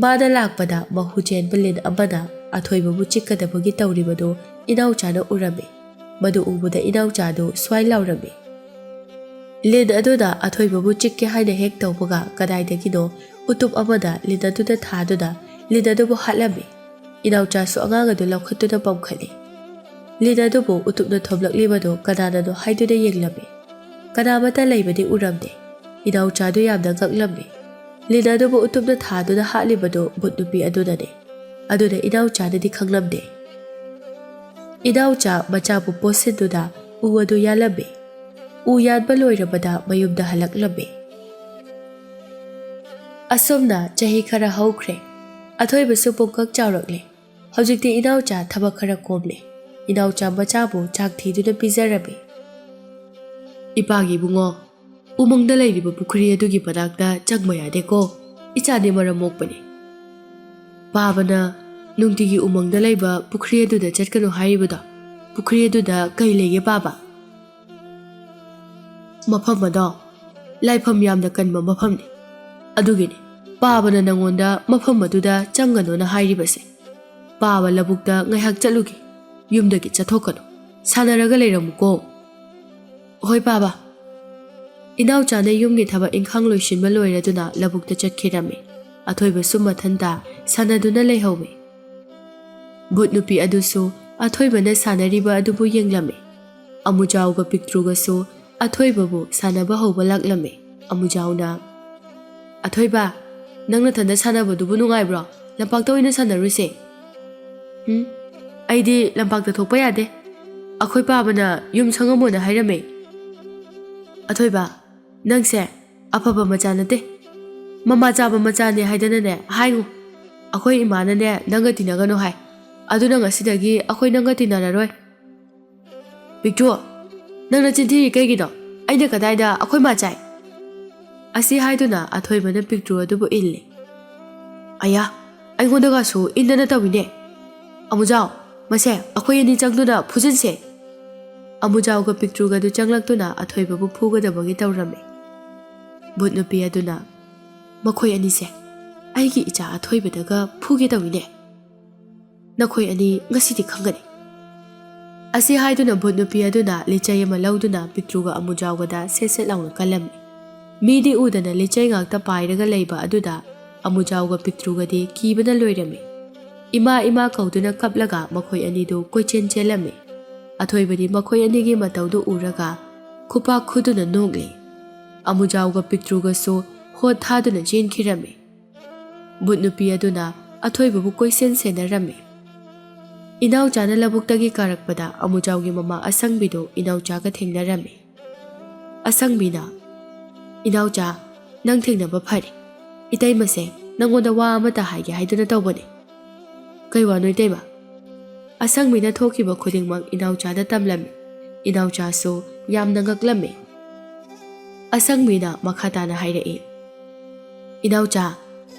ꯃꯥꯅ ꯂꯥꯛꯄꯗ ꯃꯍꯨ ꯆꯦꯟꯕ ꯂꯤꯟ ꯑꯃꯅ ꯑꯊꯣꯏꯕꯕꯨ ꯆꯤꯛꯀꯗꯕꯒꯤ ꯇꯧꯔꯤꯕꯗꯨ ꯏꯅꯥꯎꯆꯥꯅ ꯎꯔꯝꯃꯤ꯫ ꯃꯗꯨ ꯎꯕꯗ ꯏꯅꯥꯎꯆꯥꯗꯨ ꯁ꯭ꯋꯥꯏ ꯂꯥꯎꯔꯝꯃꯤ꯫ ꯂꯤꯟ ꯑꯗꯨꯅ ꯑꯊꯣꯏꯕꯕꯨ ꯆꯤꯛꯀꯦ ꯍꯥꯏꯅ ꯍꯦꯛ ꯇꯧꯕꯒ ꯀꯗꯥꯏꯗꯒꯤꯅꯣ ꯎꯇꯨꯞ ꯑꯃꯅ ꯂꯤꯟ ꯑꯗꯨꯗ ꯊꯥꯗꯨꯅ ꯂꯤꯟ ꯑꯗꯨꯕꯨ ꯍꯥꯠꯂꯝꯃꯤ꯫ ꯏꯅꯥꯎꯆꯥꯁꯨ ꯑꯉꯥꯡ ꯑꯗꯨ ꯂꯧꯈꯠꯇꯨꯅ ꯄꯝꯈꯠꯂꯤ꯫ ꯂꯤꯟ ꯑꯗꯨꯕꯨ ꯎꯇꯨꯞꯅ ꯊꯣꯝꯂꯛꯂꯤꯕꯗꯨ ꯀꯅꯥꯅꯅꯣ ꯍꯥꯏꯗꯨꯅ ꯌꯦꯡꯂꯝꯃꯤ꯫ ꯀꯅꯥꯃꯠꯇ ꯂꯩꯕꯗꯤ ꯎꯔꯝꯗꯦ꯫ ꯏꯅꯥꯎꯆꯥꯗꯨ ꯌꯥꯝꯅ ꯉꯛꯂꯝꯃꯤ꯫ ꯂꯤꯟ ꯑꯗꯨꯕꯨ ꯎꯇꯨꯞꯅ ꯊꯥꯗꯨꯅ ꯍꯥꯠꯂꯤꯕꯗꯨ ꯚꯨꯠ ꯅꯨꯄꯤ ꯑꯗꯨꯅꯅꯤ꯫ ꯑꯗꯨꯅ ꯏꯅꯥꯎꯆꯥꯅꯗꯤ ꯈꯪꯂꯝꯗꯦ꯫ ꯏꯅꯥꯎꯆꯥ ꯃꯆꯥꯕꯨ ꯄꯣꯠꯁꯤꯟꯗꯨꯅ ꯎ ꯑꯗꯨ ꯌꯥꯜꯂꯝꯃꯤ꯫ ꯎ ꯌꯥꯟꯕ ꯂꯣꯏꯔꯕꯗ ꯃꯌꯨꯝꯗ ꯍꯜꯂꯛꯂꯝꯃꯤ꯫ ꯑꯁꯨꯝꯅ ꯆꯍꯤ ꯈꯔ ꯍꯧꯈ꯭ꯔꯦ꯫ ꯑꯊꯣꯏꯕꯁꯨ ꯄꯨꯡꯀꯛ ꯆꯥꯎꯔꯛꯂꯦ꯫ ꯍꯧꯖꯤꯛꯇꯤ ꯏꯅꯥꯎꯆꯥ ꯊꯕꯛ ꯈꯔ ꯀꯣꯝꯂꯦ꯫ ꯏꯅꯥꯎꯆꯥ ꯃꯆꯥꯕꯨ ꯆꯥꯛ ꯊꯤꯗꯨꯅ ꯄꯤꯖꯔꯝꯃꯤ꯫ "ꯏꯄꯥꯒꯤ ꯏꯕꯨꯡꯉꯣ, ꯎꯃꯪꯗ ꯂꯩꯔꯤꯕ ꯄꯨꯈ꯭ꯔꯤ ꯑꯗꯨꯒꯤ ꯃꯅꯥꯛꯇ ꯆꯪꯕ ꯌꯥꯗꯦꯀꯣ꯫ ꯏꯆꯥꯗꯤ ꯃꯔꯝ ꯃꯣꯛꯄꯅꯤ꯫" "ꯄꯥꯕꯅ ꯅꯨꯡꯇꯤꯒꯤ ꯎꯃꯪꯗ ꯂꯩꯕ ꯄꯨꯈ꯭ꯔꯤ ꯑꯗꯨꯗ ꯆꯠꯀꯅꯨ ꯍꯥꯏꯔꯤꯕꯗꯣ, ꯄꯨꯈ꯭ꯔꯤ ꯑꯗꯨꯗ ꯀꯩ ꯂꯩꯒꯦ ꯄꯥꯕ?" "ꯃꯐꯝ ꯑꯗꯣ ꯂꯥꯏꯐꯝ ꯌꯥꯝꯅ ꯀꯟꯕ ꯃꯐꯝꯅꯤ꯫ ꯑꯗꯨꯒꯤꯅꯤ ꯄꯥꯕꯅ ꯅꯪꯉꯣꯟꯗ ꯃꯐꯝ ꯑꯗꯨꯗ ꯆꯪꯒꯅꯣꯅ ꯍꯥꯏꯔꯤꯕꯁꯦ꯫ ꯄꯥꯕ ꯂꯧꯕꯨꯛꯇ ꯉꯥꯏꯍꯥꯛ ꯆꯠꯂꯨꯒꯦ꯫ ꯌꯨꯝꯗꯒꯤ ꯆꯠꯊꯣꯛꯀꯅꯨ꯫ ꯁꯥꯟꯅꯔꯒ ꯂꯩꯔꯝꯃꯨꯀꯣ꯫" "ꯍꯣꯏ ꯄꯥꯕ꯫" ꯏꯅꯥꯎꯆꯥꯅ ꯌꯨꯝꯒꯤ ꯊꯕꯛ ꯏꯪꯈꯥꯡ ꯂꯣꯏꯁꯤꯟꯕ ꯂꯣꯏꯔꯗꯨꯅ ꯂꯧꯕꯨꯛꯇ ꯆꯠꯈꯤꯔꯝꯃꯤ꯫ ꯑꯊꯣꯏꯕꯁꯨ ꯃꯊꯟꯇ ꯁꯥꯟꯅꯗꯨꯅ ꯂꯩꯍꯧꯋꯤ꯫ ꯚꯨꯠ ꯅꯨꯄꯤ ꯑꯗꯨꯁꯨ ꯑꯊꯣꯏꯕꯅ ꯁꯥꯟꯅꯔꯤꯕ ꯑꯗꯨꯕꯨ ꯌꯦꯡꯂꯝꯃꯤ꯫ ꯑꯃꯨꯖꯥꯎꯒ ꯄꯤꯛꯇ꯭ꯔꯨꯒꯁꯨ ꯑꯊꯣꯏꯕꯕꯨ ꯁꯥꯟꯅꯕ ꯍꯧꯕ ꯂꯥꯛꯂꯝꯃꯤ꯫ ꯑꯃꯨꯖꯥꯎꯅ, "ꯑꯊꯣꯏꯕ, ꯅꯪ ꯅꯊꯟꯗ ꯁꯥꯟꯅꯕꯗꯨꯕꯨ ꯅꯨꯡꯉꯥꯏꯕ꯭ꯔꯣ? ꯂꯝꯄꯥꯛꯇ ꯑꯣꯏꯅ ꯁꯥꯟꯅꯔꯨꯁꯦ꯫" "ꯎꯝ, ꯑꯩꯗꯤ ꯂꯝꯄꯥꯛꯇ ꯊꯣꯛꯄ ꯌꯥꯗꯦ꯫ ꯑꯩꯈꯣꯏ ꯄꯥꯕꯅ ꯌꯨꯝ ꯁꯪꯉꯝꯃꯣꯅ ꯍꯥꯏꯔꯝꯃꯦ꯫" "ꯑꯊꯣꯏꯕ, ꯅꯪꯁꯦ ꯑꯐꯕ ꯃꯆꯥ ꯅꯠꯇꯦ꯫ ꯃꯃꯥ ꯆꯥꯕ ꯃꯆꯥꯅꯦ ꯍꯥꯏꯗꯅꯅꯦ ꯍꯥꯏꯉꯨ꯫ ꯑꯩꯈꯣꯏ ꯏꯃꯥꯅꯅꯦ ꯅꯪꯒ ꯇꯤꯟꯅꯒꯅꯨ ꯍꯥꯏ꯫ ꯑꯗꯨꯅ ꯉꯁꯤꯗꯒꯤ ꯑꯩꯈꯣꯏ ꯅꯪꯒ ꯇꯤꯟꯅꯔꯔꯣꯏ꯫" "ꯄꯤꯛꯇ꯭ꯔꯨ, ꯅꯪꯅ ꯆꯤꯟꯊꯤꯔꯤ ꯀꯩꯒꯤꯅꯣ? ꯑꯩꯅ ꯀꯗꯥꯏꯗ ꯑꯩꯈꯣꯏ ꯃꯥ ꯆꯥꯏ?" ꯑꯁꯤ ꯍꯥꯏꯗꯨꯅ ꯑꯊꯣꯏꯕꯅ ꯄꯤꯛꯇ꯭ꯔꯨ ꯑꯗꯨꯕꯨ ꯏꯜꯂꯤ꯫ "ꯑꯌꯥ, ꯑꯩꯉꯣꯟꯗꯒꯁꯨ ꯏꯟꯗꯅ ꯇꯧꯏꯅꯦ꯫ ꯑꯃꯨꯖꯥꯎ, ꯃꯁꯦ ꯑꯩꯈꯣꯏ ꯑꯅꯤ ꯆꯪꯗꯨꯅ ꯐꯨꯖꯤꯟꯁꯦ꯫" ꯑꯃꯨꯖꯥꯎꯒ ꯄꯤꯛꯇ꯭ꯔꯨꯒꯗꯨ ꯆꯪꯂꯛꯇꯨꯅ ꯑꯊꯣꯏꯕꯕꯨ ꯐꯨꯒꯗꯕꯒꯤ ꯇꯧꯔꯝꯃꯤ꯫ ꯚꯨꯠ ꯅꯨꯄꯤ ꯑꯗꯨꯅ, "ꯃꯈꯣꯏ ꯑꯅꯤꯁꯦ ꯑꯩꯒꯤ ꯏꯆꯥ ꯑꯊꯣꯏꯕꯗꯒ ꯐꯨꯒꯦ ꯇꯧꯏꯅꯦ꯫ ꯅꯈꯣꯏ ꯑꯅꯤ ꯉꯁꯤꯗꯤ ꯈꯪꯒꯅꯤ꯫" ꯑꯁꯤ ꯍꯥꯏꯗꯨꯅ ꯚꯨꯠ ꯅꯨꯄꯤ ꯑꯗꯨꯅ ꯂꯤꯆꯩ ꯑꯃ ꯂꯧꯗꯨꯅ ꯄꯤꯛꯇ꯭ꯔꯨꯒ ꯑꯃꯨꯖꯥꯎꯒꯗ ꯁꯦꯠ ꯁꯦꯠ ꯂꯥꯎꯅ ꯀꯜꯂꯝꯃꯤ꯫ ꯃꯤꯗꯤ ꯎꯗꯅ ꯂꯤꯆꯩ ꯉꯥꯛꯇ ꯄꯥꯏꯔꯒ ꯂꯩꯕ ꯑꯗꯨꯗ ꯑꯃꯨꯖꯥꯎꯒ ꯄꯤꯛꯇ꯭ꯔꯨꯒꯗꯤ ꯀꯤꯕꯅ ꯂꯣꯏꯔꯝꯃꯤ꯫ "ꯏꯃꯥ, ꯏꯃꯥ" ꯀꯧꯗꯨꯅ ꯀꯞꯂꯒ ꯃꯈꯣꯏ ꯑꯅꯤꯗꯨ ꯀꯣꯏꯆꯦꯟ ꯆꯦꯜꯂꯝꯃꯤ꯫ ꯑꯊꯣꯏꯕꯗꯤ ꯃꯈꯣꯏ ꯑꯅꯤꯒꯤ ꯃꯇꯧꯗꯨ ꯎꯔꯒ ꯈꯨꯄꯥꯛ ꯈꯨꯗꯨꯅ ꯅꯣꯛꯂꯤ꯫ ꯑꯃꯨꯖꯥꯎꯒ ꯄꯤꯛꯇ꯭ꯔꯨꯒꯁꯨ ꯍꯣꯠ ꯊꯥꯗꯨꯅ ꯆꯦꯟꯈꯤꯔꯝꯃꯤ꯫ ꯚꯨꯠ ꯅꯨꯄꯤ ꯑꯗꯨꯅ ꯑꯊꯣꯏꯕꯕꯨ ꯀꯣꯏꯁꯦꯟ ꯁꯦꯟꯅꯔꯝꯃꯤ꯫ ꯏꯅꯥꯎꯆꯥꯅ ꯂꯧꯕꯨꯛꯇꯒꯤ ꯀꯥꯔꯛꯄꯗ ꯑꯃꯨꯖꯥꯎꯒꯤ ꯃꯃꯥ ꯑꯁꯪꯕꯤꯗꯨ ꯏꯅꯥꯎꯆꯥꯒ ꯊꯦꯡꯅꯔꯝꯃꯤ꯫ ꯑꯁꯪꯕꯤꯅ, "ꯏꯅꯥꯎꯆꯥ, ꯅꯪ ꯊꯦꯡꯅꯕ ꯐꯔꯦ꯫ ꯏꯇꯩꯃꯁꯦ ꯅꯪꯉꯣꯟꯗ ꯋꯥ ꯑꯃꯇ ꯍꯥꯏꯒꯦ ꯍꯥꯏꯗꯨꯅ ꯇꯧꯕꯅꯦ꯫" "ꯀꯩ ꯋꯥꯅꯣ ꯏꯇꯩꯃ?" ꯑꯁꯪꯕꯤꯅ ꯊꯣꯛꯈꯤꯕ ꯈꯨꯗꯤꯡꯃꯛ ꯏꯅꯥꯎꯆꯥꯗ ꯇꯝꯂꯝꯃꯤ꯫ ꯏꯅꯥꯎꯆꯥꯁꯨ ꯌꯥꯝꯅ ꯉꯛꯂꯝꯃꯤ꯫ ꯑꯁꯪꯕꯤꯅ ꯃꯈꯥ ꯇꯥꯅ ꯍꯥꯏꯔꯛꯏ, "ꯏꯅꯥꯎꯆꯥ,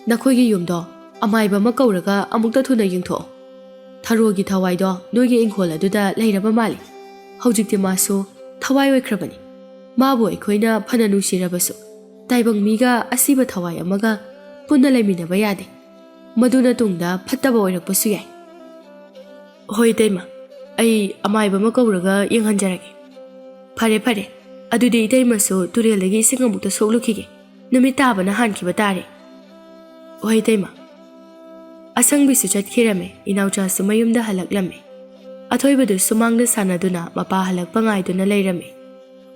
ꯅꯈꯣꯏꯒꯤ ꯌꯨꯝꯗꯣ ꯑꯃꯥꯏꯕ ꯑꯃ ꯀꯧꯔꯒ ꯑꯃꯨꯛꯇ ꯊꯨꯅ ꯌꯦꯡꯊꯣꯛꯑꯣ꯫ ꯊꯔꯣꯒꯤ ꯊꯋꯥꯏꯗꯣ ꯅꯣꯏꯒꯤ ꯏꯪꯈꯣꯜ ꯑꯗꯨꯗ ꯂꯩꯔꯕ ꯃꯥꯜꯂꯤ꯫ ꯍꯧꯖꯤꯛꯇꯤ ꯃꯥꯁꯨ ꯊꯋꯥꯏ ꯑꯣꯏꯈ꯭ꯔꯕꯅꯤ꯫ ꯃꯥꯕꯨ ꯑꯩꯈꯣꯏꯅ ꯐꯅ ꯅꯨꯡꯁꯤꯔꯕꯁꯨ ꯇꯥꯏꯕꯪ ꯃꯤꯒ ꯑꯁꯤꯕ ꯊꯋꯥꯏ ꯑꯃꯒ ꯄꯨꯟꯅ ꯂꯩꯃꯤꯟꯅꯕ ꯌꯥꯗꯦ꯫ ꯃꯗꯨꯅ ꯇꯨꯡꯗ ꯐꯠꯇꯕ ꯑꯣꯏꯔꯛꯄꯁꯨ ꯌꯥꯏ꯫" "ꯍꯣꯏ ꯏꯇꯩꯃ, ꯑꯩ ꯑꯃꯥꯏꯕ ꯑꯃ ꯀꯧꯔꯒ ꯌꯦꯡꯍꯟꯖꯔꯒꯦ꯫" "ꯐꯔꯦ ꯐꯔꯦ, ꯑꯗꯨꯗꯤ ꯏꯇꯩꯃꯁꯨ ꯇꯨꯔꯦꯜꯗꯒꯤ ꯏꯁꯤꯡ ꯑꯃꯨꯛꯇ ꯁꯣꯛꯂꯨꯈꯤꯒꯦ꯫ ꯅꯨꯃꯤꯠ ꯇꯥꯕꯅ ꯍꯥꯟꯈꯤꯕ ꯇꯥꯔꯦ꯫" "ꯍꯣꯏ ꯏꯇꯩꯃ꯫" ꯑꯁꯪꯕꯤꯁꯨ ꯆꯠꯈꯤꯔꯝꯃꯤ꯫ ꯏꯅꯥꯎꯆꯥꯁꯨ ꯃꯌꯨꯝꯗ ꯍꯜꯂꯛꯂꯝꯃꯤ꯫ ꯑꯊꯣꯏꯕꯗꯨ ꯁꯨꯃꯥꯡꯗ ꯁꯥꯟꯅꯗꯨꯅ ꯃꯄꯥ ꯍꯜꯂꯛꯄ ꯉꯥꯏꯗꯨꯅ ꯂꯩꯔꯝꯃꯤ꯫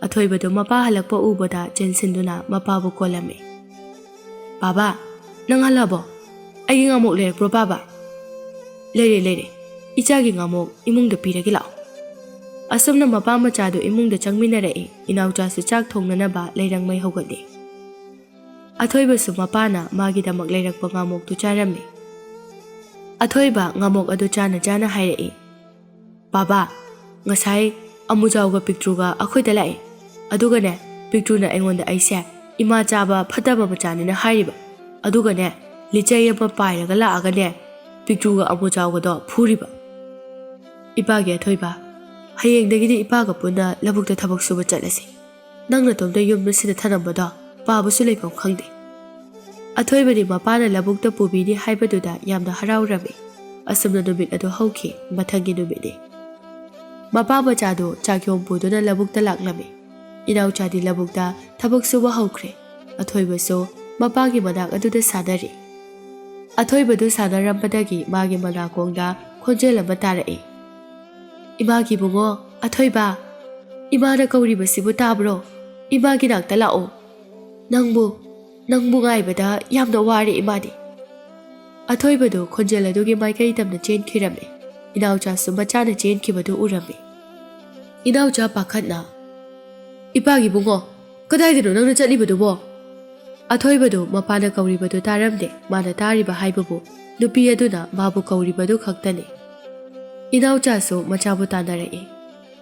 ꯑꯊꯣꯏꯕꯗꯨ ꯃꯄꯥ ꯍꯜꯂꯛꯄ ꯎꯕꯗ ꯆꯦꯟꯁꯤꯟꯗꯨꯅ ꯃꯄꯥꯕꯨ ꯀꯣꯜꯂꯝꯃꯤ꯫ "ꯕꯥꯕꯥ, ꯅꯪ ꯍꯜꯂꯛꯑꯕꯣ? ꯑꯩꯒꯤ ꯉꯥꯃꯣꯛ ꯂꯩꯔꯛꯄ꯭ꯔꯣ ꯕꯥꯕꯥ?" "ꯂꯩꯔꯦ, ꯂꯩꯔꯦ꯫ ꯏꯆꯥꯒꯤ ꯉꯥꯃꯣꯛ ꯏꯃꯨꯡꯗ ꯄꯤꯔꯒꯦ ꯂꯥꯛꯑꯣ꯫" ꯑꯁꯨꯝꯅ ꯃꯄꯥ ꯃꯆꯥꯗꯨ ꯏꯃꯨꯡꯗ ꯆꯪꯃꯤꯟꯅꯔꯛꯏ꯫ ꯏꯅꯥꯎꯆꯥꯁꯨ ꯆꯥꯛ ꯊꯣꯡꯅꯅꯕ ꯂꯩꯔꯪ ꯃꯩ ꯍꯧꯒꯠꯂꯤ꯫ ꯑꯊꯣꯏꯕꯁꯨ ꯃꯄꯥꯅ ꯃꯥꯒꯤꯗꯃꯛ ꯂꯩꯔꯛꯄ ꯉꯥꯃꯣꯛꯇꯨ ꯆꯥꯔꯝꯃꯤ꯫ ꯑꯊꯣꯏꯕ ꯉꯥꯃꯣꯛ ꯑꯗꯨ ꯆꯥꯅ ꯆꯥꯅ ꯍꯥꯏꯔꯛꯏ, "ꯕꯥꯕꯥ, ꯉꯁꯥꯏ ꯑꯃꯨꯖꯥꯎꯒ ꯄꯤꯛꯇ꯭ꯔꯨꯒ ꯑꯩꯈꯣꯏꯗ ꯂꯥꯛꯏ꯫ ꯑꯗꯨꯒꯅꯦ, ꯄꯤꯛꯇ꯭ꯔꯨꯅ ꯑꯩꯉꯣꯟꯗ ꯑꯩꯁꯦ ꯏꯃꯥ ꯆꯥꯕ ꯐꯠꯇꯕ ꯃꯆꯥꯅꯤꯅ ꯍꯥꯏꯔꯤꯕ, ꯑꯗꯨꯒꯅꯦ, ꯂꯤꯆꯩ ꯑꯃ ꯄꯥꯏꯔꯒ ꯂꯥꯛꯑꯒꯅꯦ, ꯄꯤꯛꯇ꯭ꯔꯨꯒ ꯑꯃꯨꯖꯥꯎꯒꯗꯣ ꯐꯨꯔꯤꯕ꯫ "ꯏꯄꯥꯒꯤ ꯑꯊꯣꯏꯕ, ꯍꯌꯦꯡꯗꯒꯤꯗꯤ ꯏꯄꯥꯒ ꯄꯨꯟꯅ ꯂꯧꯕꯨꯛꯇ ꯊꯕꯛ ꯁꯨꯕ ꯆꯠꯂꯁꯤ꯫ ꯅꯪ ꯅꯇꯣꯝꯇ ꯌꯨꯝꯗ ꯁꯤꯗ ꯊꯅꯝꯕꯗꯣ ꯄꯥꯕꯁꯨ ꯂꯩꯐꯝ ꯈꯪꯗꯦ꯫" ꯑꯊꯣꯏꯕꯗꯤ ꯃꯄꯥꯅ ꯂꯧꯕꯨꯛꯇ ꯄꯨꯕꯤꯅꯤ ꯍꯥꯏꯕꯗꯨꯗ ꯌꯥꯝꯅ ꯍꯔꯥꯎꯔꯝꯃꯤ꯫ ꯑꯁꯨꯝꯅ ꯅꯨꯃꯤꯠ ꯑꯗꯨ ꯍꯧꯈꯤ꯫ ꯃꯊꯪꯒꯤ ꯅꯨꯃꯤꯠꯅꯤ꯫ ꯃꯄꯥ ꯃꯆꯥꯗꯨ ꯆꯥꯛꯌꯣꯝ ꯄꯨꯗꯨꯅ ꯂꯧꯕꯨꯛꯇ ꯂꯥꯛꯂꯝꯃꯤ꯫ ꯏꯅꯥꯎꯆꯥꯗꯤ ꯂꯧꯕꯨꯛꯇ ꯊꯕꯛ ꯁꯨꯕ ꯍꯧꯈ꯭ꯔꯦ꯫ ꯑꯊꯣꯏꯕꯁꯨ ꯃꯄꯥꯒꯤ ꯃꯅꯥꯛ ꯑꯗꯨꯗ ꯁꯥꯟꯅꯔꯤ꯫ ꯑꯊꯣꯏꯕꯗꯨ ꯁꯥꯟꯅꯔꯝꯕꯗꯒꯤ ꯃꯥꯒꯤ ꯃꯅꯥꯀꯣꯡꯗ ꯈꯣꯟꯖꯦꯜ ꯑꯃ ꯇꯥꯔꯛꯏ꯫ "ꯏꯃꯥꯒꯤ ꯏꯕꯨꯡꯉꯣ, ꯑꯊꯣꯏꯕ, ꯏꯃꯥꯅ ꯀꯧꯔꯤꯕꯁꯤꯕꯨ ꯇꯥꯕ꯭ꯔꯣ? ꯏꯃꯥꯒꯤ ꯅꯥꯛꯇ ꯂꯥꯛꯑꯣ꯫ ꯅꯪꯕꯨ, ꯅꯪꯕꯨ ꯉꯥꯏꯕꯗ ꯌꯥꯝꯅ ꯋꯥꯔꯦ ꯏꯃꯥꯗꯤ꯫" ꯑꯊꯣꯏꯕꯗꯨ ꯈꯣꯟꯖꯦꯜ ꯑꯗꯨꯒꯤ ꯃꯥꯏꯀꯩ ꯇꯝꯅ ꯆꯦꯟꯈꯤꯔꯝꯃꯤ꯫ ꯏꯅꯥꯎꯆꯥꯁꯨ ꯃꯆꯥꯅ ꯆꯦꯟꯈꯤꯕꯗꯨ ꯎꯔꯝꯃꯤ꯫ ꯏꯅꯥꯎꯆꯥ ꯄꯥꯈꯠꯅ, "ꯏꯄꯥꯒꯤ ꯏꯕꯨꯡꯉꯣ, ꯀꯗꯥꯏꯗꯅꯣ ꯅꯪꯅ ꯆꯠꯂꯤꯕꯗꯨꯕꯣ?" ꯑꯊꯣꯏꯕꯗꯨ ꯃꯄꯥꯅ ꯀꯧꯔꯤꯕꯗꯨ ꯇꯥꯔꯝꯗꯦ꯫ ꯃꯥꯅ ꯇꯥꯔꯤꯕ ꯍꯥꯏꯕꯕꯨ ꯅꯨꯄꯤ ꯑꯗꯨꯅ ꯃꯥꯕꯨ ꯀꯧꯔꯤꯕꯗꯨ ꯈꯛꯇꯅꯤ꯫ ꯏꯅꯥꯎꯆꯥꯁꯨ ꯃꯆꯥꯕꯨ ꯇꯥꯟꯅꯔꯛꯏ꯫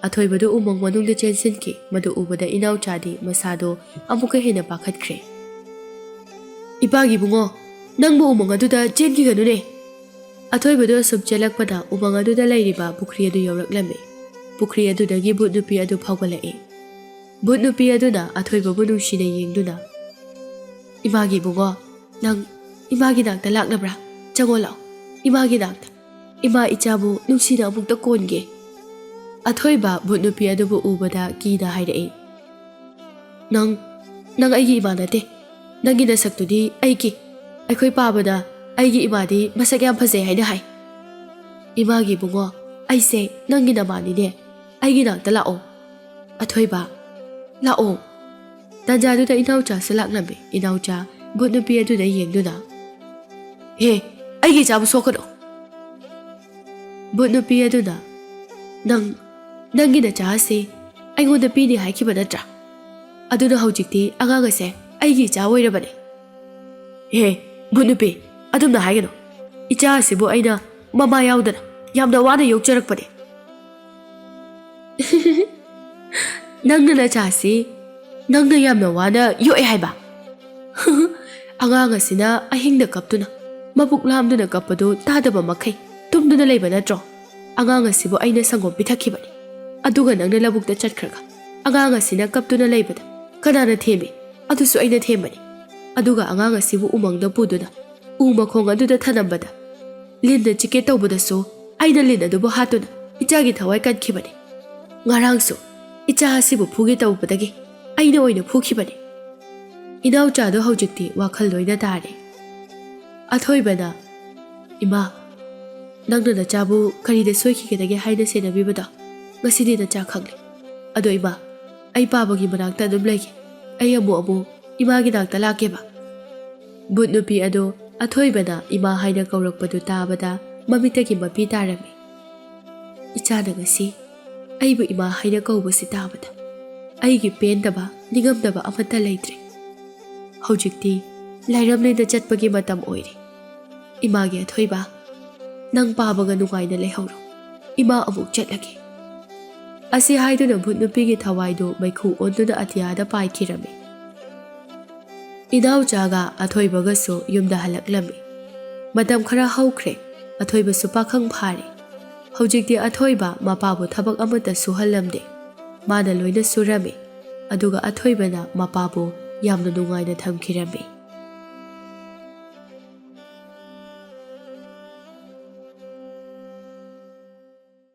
ꯑꯊꯣꯏꯕꯗꯨ ꯎꯃꯪ ꯃꯅꯨꯡꯗ ꯆꯦꯟꯁꯤꯟꯈꯤ꯫ ꯃꯗꯨ ꯎꯕꯗ ꯏꯅꯥꯎꯆꯥꯗꯤ ꯃꯁꯥꯗꯨ ꯑꯃꯨꯛꯀ ꯍꯦꯟꯅ ꯄꯥꯈꯠꯈ꯭ꯔꯦ꯫ "ꯏꯄꯥꯒꯤ ꯏꯕꯨꯡꯉꯣ, ꯅꯪꯕꯨ ꯎꯃꯪ ꯑꯗꯨꯗ ꯆꯦꯟꯈꯤꯒꯅꯨꯅꯦ꯫" ꯑꯊꯣꯏꯕꯗꯨ ꯑꯁꯨꯝ ꯆꯦꯜꯂꯛꯄꯗ ꯎꯃꯪ ꯑꯗꯨꯗ ꯂꯩꯔꯤꯕ ꯄꯨꯈ꯭ꯔꯤ ꯑꯗꯨ ꯌꯧꯔꯛꯂꯝꯃꯤ꯫ ꯄꯨꯈ꯭ꯔꯤ ꯑꯗꯨꯗꯒꯤ ꯚꯨꯠ ꯅꯨꯄꯤ ꯑꯗꯨ ꯐꯥꯎꯒꯠꯂꯛꯏ꯫ ꯚꯨꯠ ꯅꯨꯄꯤ ꯑꯗꯨꯅ ꯑꯊꯣꯏꯕꯕꯨ ꯅꯨꯡꯁꯤꯅ ꯌꯦꯡꯗꯨꯅ, "ꯏꯃꯥꯒꯤ ꯏꯕꯨꯡꯉꯣ, ꯅꯪ ꯏꯃꯥꯒꯤ ꯅꯥꯛꯇ ꯂꯥꯛꯂꯕ꯭ꯔꯥ? ꯆꯪꯉꯣ ꯂꯥꯛꯑꯣ, ꯏꯃꯥꯒꯤ ꯅꯥꯛꯇ꯫ ꯏꯃꯥ ꯏꯆꯥꯕꯨ ꯅꯨꯡꯁꯤꯅ ꯑꯃꯨꯛꯇ ꯀꯣꯟꯒꯦ꯫" ꯑꯊꯣꯏꯕ ꯚꯨꯠ ꯅꯨꯄꯤ ꯑꯗꯨꯕꯨ ꯎꯕꯗ ꯀꯤꯅ ꯍꯥꯏꯔꯛꯏ, "ꯅꯪ, ꯅꯪ ꯑꯩꯒꯤ ꯏꯃꯥ ꯅꯠꯇꯦ꯫ ꯅꯪꯒꯤ ꯅꯁꯛꯇꯨꯗꯤ ꯑꯩꯒꯤ, ꯑꯩꯈꯣꯏ ꯄꯥꯕꯅ ꯑꯩꯒꯤ ꯏꯃꯥꯗꯤ ꯃꯁꯛ ꯌꯥꯝ ꯐꯖꯩ ꯍꯥꯏꯅ ꯍꯥꯏ꯫" "ꯏꯃꯥꯒꯤ ꯏꯕꯨꯡꯉꯣ, ꯑꯩꯁꯦ ꯅꯪꯒꯤ ꯅꯃꯥꯅꯤꯅꯦ꯫ ꯑꯩꯒꯤ ꯅꯥꯛꯇ ꯂꯥꯛꯑꯣ꯫ ꯑꯊꯣꯏꯕ, ꯂꯥꯛꯑꯣ꯫" ꯇꯥꯟꯖꯥꯗꯨꯗ ꯏꯅꯥꯎꯆꯥꯁꯨ ꯂꯥꯛꯂꯝꯃꯤ꯫ ꯏꯅꯥꯎꯆꯥ ꯚꯨꯠ ꯅꯨꯄꯤ ꯑꯗꯨꯗ ꯌꯦꯡꯗꯨꯅ, "ꯍꯦ, ꯑꯩꯒꯤ ꯏꯆꯥꯕꯨ ꯁꯣꯛꯀꯅꯨ!" ꯚꯨꯠ ꯅꯨꯄꯤ ꯑꯗꯨꯅ, "ꯅꯪ, ꯅꯪꯒꯤ ꯅꯆꯥ ꯑꯁꯤ ꯑꯩꯉꯣꯟꯗ ꯄꯤꯅꯤ ꯍꯥꯏꯈꯤꯕ ꯅꯠꯇ꯭ꯔꯥ? ꯑꯗꯨꯅ ꯍꯧꯖꯤꯛꯇꯤ ꯑꯉꯥꯡ ꯑꯁꯦ ꯑꯩꯒꯤ ꯏꯆꯥ ꯑꯣꯏꯔꯕꯅꯦ꯫" "ꯍꯦ, ꯚꯨꯠ ꯅꯨꯄꯤ, ꯑꯗꯨꯝꯅ ꯍꯥꯏꯒꯅꯨ꯫ ꯏꯆꯥ ꯑꯁꯤꯕꯨ ꯑꯩꯅ ꯃꯃꯥ ꯌꯥꯎꯗꯅ ꯌꯥꯝꯅ ꯋꯥꯅ ꯌꯣꯛꯆꯔꯛꯄꯅꯦ꯫" "ꯅꯪꯅ ꯅꯆꯥꯁꯤ "ꯅꯪꯅ ꯌꯥꯝꯅ ꯋꯥꯅ ꯌꯣꯛꯑꯦ ꯍꯥꯏꯕ?" ꯑꯉꯥꯡ ꯑꯁꯤꯅ ꯑꯍꯤꯡꯗ ꯀꯞꯇꯨꯅ, ꯃꯕꯨꯛ ꯂꯥꯝꯗꯨꯅ ꯀꯞꯄꯗꯨ ꯇꯥꯗꯕ ꯃꯈꯩ ꯇꯨꯝꯗꯨꯅ ꯂꯩꯕ ꯅꯠꯇ꯭ꯔꯣ? "ꯑꯉꯥꯡ ꯑꯁꯤꯕꯨ ꯑꯩꯅ ꯁꯪꯒꯣꯝ ꯄꯤꯊꯛꯈꯤꯕꯅꯤ, ꯑꯗꯨꯒ ꯅꯪꯅ ꯂꯧꯕꯨꯛꯇ ꯆꯠꯈ꯭ꯔꯒ ꯑꯉꯥꯡ ꯑꯁꯤꯅ ꯀꯞꯇꯨꯅ ꯂꯩꯕꯗ ꯀꯅꯥꯅ ꯊꯦꯝꯃꯤ? ꯑꯗꯨꯁꯨ ꯑꯩꯅ ꯊꯦꯝꯕꯅꯤ꯫ ꯑꯗꯨꯒ ꯑꯉꯥꯡ ꯑꯁꯤꯕꯨ ꯎꯃꯪꯗ ꯄꯨꯗꯨꯅ ꯎ ꯃꯈꯣꯡ ꯑꯗꯨꯗ ꯊꯅꯝꯕꯗ, ꯂꯤꯟꯅ ꯆꯤꯛꯀꯦ ꯇꯧꯕꯗꯁꯨ ꯑꯩꯅ ꯂꯤꯟ ꯑꯗꯨꯕꯨ ꯍꯥꯠꯇꯨꯅ ꯏꯆꯥꯒꯤ ꯊꯋꯥꯏ ꯀꯟꯈꯤꯕꯅꯤ꯫ ꯉꯔꯥꯡꯁꯨ ꯏꯆꯥ ꯑꯁꯤꯕꯨ ꯐꯨꯒꯦ ꯇꯧꯕꯗꯒꯤ ꯑꯩꯅ ꯑꯣꯏꯅ ꯐꯨꯈꯤꯕꯅꯤ꯫" ꯏꯅꯥꯎꯆꯥꯗꯣ ꯍꯧꯖꯤꯛꯇꯤ ꯋꯥꯈꯜ ꯂꯣꯏꯅ ꯇꯥꯔꯦ꯫ ꯑꯊꯣꯏꯕꯅ, "ꯏꯃꯥ, ꯅꯪꯅ ꯅꯆꯥꯕꯨ ꯀꯔꯤꯗ ꯁꯣꯏꯈꯤꯒꯗꯒꯦ ꯍꯥꯏꯅ ꯁꯦꯟꯅꯕꯤꯕꯗꯣ ꯉꯁꯤꯗꯤ ꯅꯆꯥ ꯈꯪꯂꯦ꯫ ꯑꯗꯣ ꯏꯃꯥ, ꯑꯩ ꯄꯥꯕꯒꯤ ꯃꯅꯥꯛꯇ ꯑꯗꯨꯝ ꯂꯩꯒꯦ꯫ ꯑꯩ ꯑꯃꯨꯛ ꯑꯃꯨꯛ ꯏꯃꯥꯒꯤ ꯅꯥꯛꯇ ꯂꯥꯛꯀꯦꯕ꯫" ꯕꯨꯠ ꯅꯨꯄꯤ ꯑꯗꯣ ꯑꯊꯣꯏꯕꯅ ꯏꯃꯥ ꯍꯥꯏꯅ ꯀꯧꯔꯛꯄꯗꯨ ꯇꯥꯕꯗ ꯃꯃꯤꯠꯇꯒꯤ ꯃꯄꯤ ꯇꯥꯔꯝꯃꯤ꯫ "ꯏꯆꯥꯅ ꯉꯁꯤ ꯑꯩꯕꯨ ꯏꯃꯥ ꯍꯥꯏꯅ ꯀꯧꯕꯁꯤ ꯇꯥꯕꯗ ꯑꯩꯒꯤ ꯄꯦꯟꯗꯕ, ꯅꯤꯡꯉꯝꯗꯕ ꯑꯃꯠꯇ ꯂꯩꯇ꯭ꯔꯦ꯫ ꯍꯧꯖꯤꯛꯇꯤ ꯂꯥꯏꯔꯝꯂꯦꯟꯗ ꯆꯠꯄꯒꯤ ꯃꯇꯝ ꯑꯣꯏꯔꯦ꯫ ꯏꯃꯥꯒꯤ ꯑꯊꯣꯏꯕ, ꯅꯪ ꯄꯥꯕꯒ ꯅꯨꯡꯉꯥꯏꯅ ꯂꯩꯍꯧꯔꯣ꯫ ꯏꯃꯥ ꯑꯃꯨꯛ ꯆꯠꯂꯒꯦ꯫" ꯑꯁꯤ ꯍꯥꯏꯗꯨꯅ ꯚꯨꯠ ꯅꯨꯄꯤꯒꯤ ꯊꯋꯥꯏꯗꯨ ꯃꯩꯈꯨ ꯑꯣꯟꯗꯨꯅ ꯑꯇꯤꯌꯥꯗ ꯄꯥꯏꯈꯤꯔꯝꯃꯤ꯫ ꯏꯅꯥꯎꯆꯥꯒ ꯑꯊꯣꯏꯕꯒꯁꯨ ꯌꯨꯝꯗ ꯍꯜꯂꯛꯂꯝꯃꯤ꯫ ꯃꯇꯝ ꯈꯔ ꯍꯧꯈ꯭ꯔꯦ꯫ ꯑꯊꯣꯏꯕꯁꯨ ꯄꯥꯈꯪ ꯐꯥꯔꯦ꯫ ꯍꯧꯖꯤꯛꯇꯤ ꯑꯊꯣꯏꯕ ꯃꯄꯥꯕꯨ ꯊꯕꯛ ꯑꯃꯠꯇ ꯁꯨꯍꯜꯂꯝꯗꯦ꯫ ꯃꯥꯅ ꯂꯣꯏꯅ ꯁꯨꯔꯝꯃꯤ꯫ ꯑꯗꯨꯒ ꯑꯊꯣꯏꯕꯅ ꯃꯄꯥꯕꯨ ꯌꯥꯝꯅ ꯅꯨꯡꯉꯥꯏꯅ ꯊꯝꯈꯤꯔꯝꯃꯤ꯫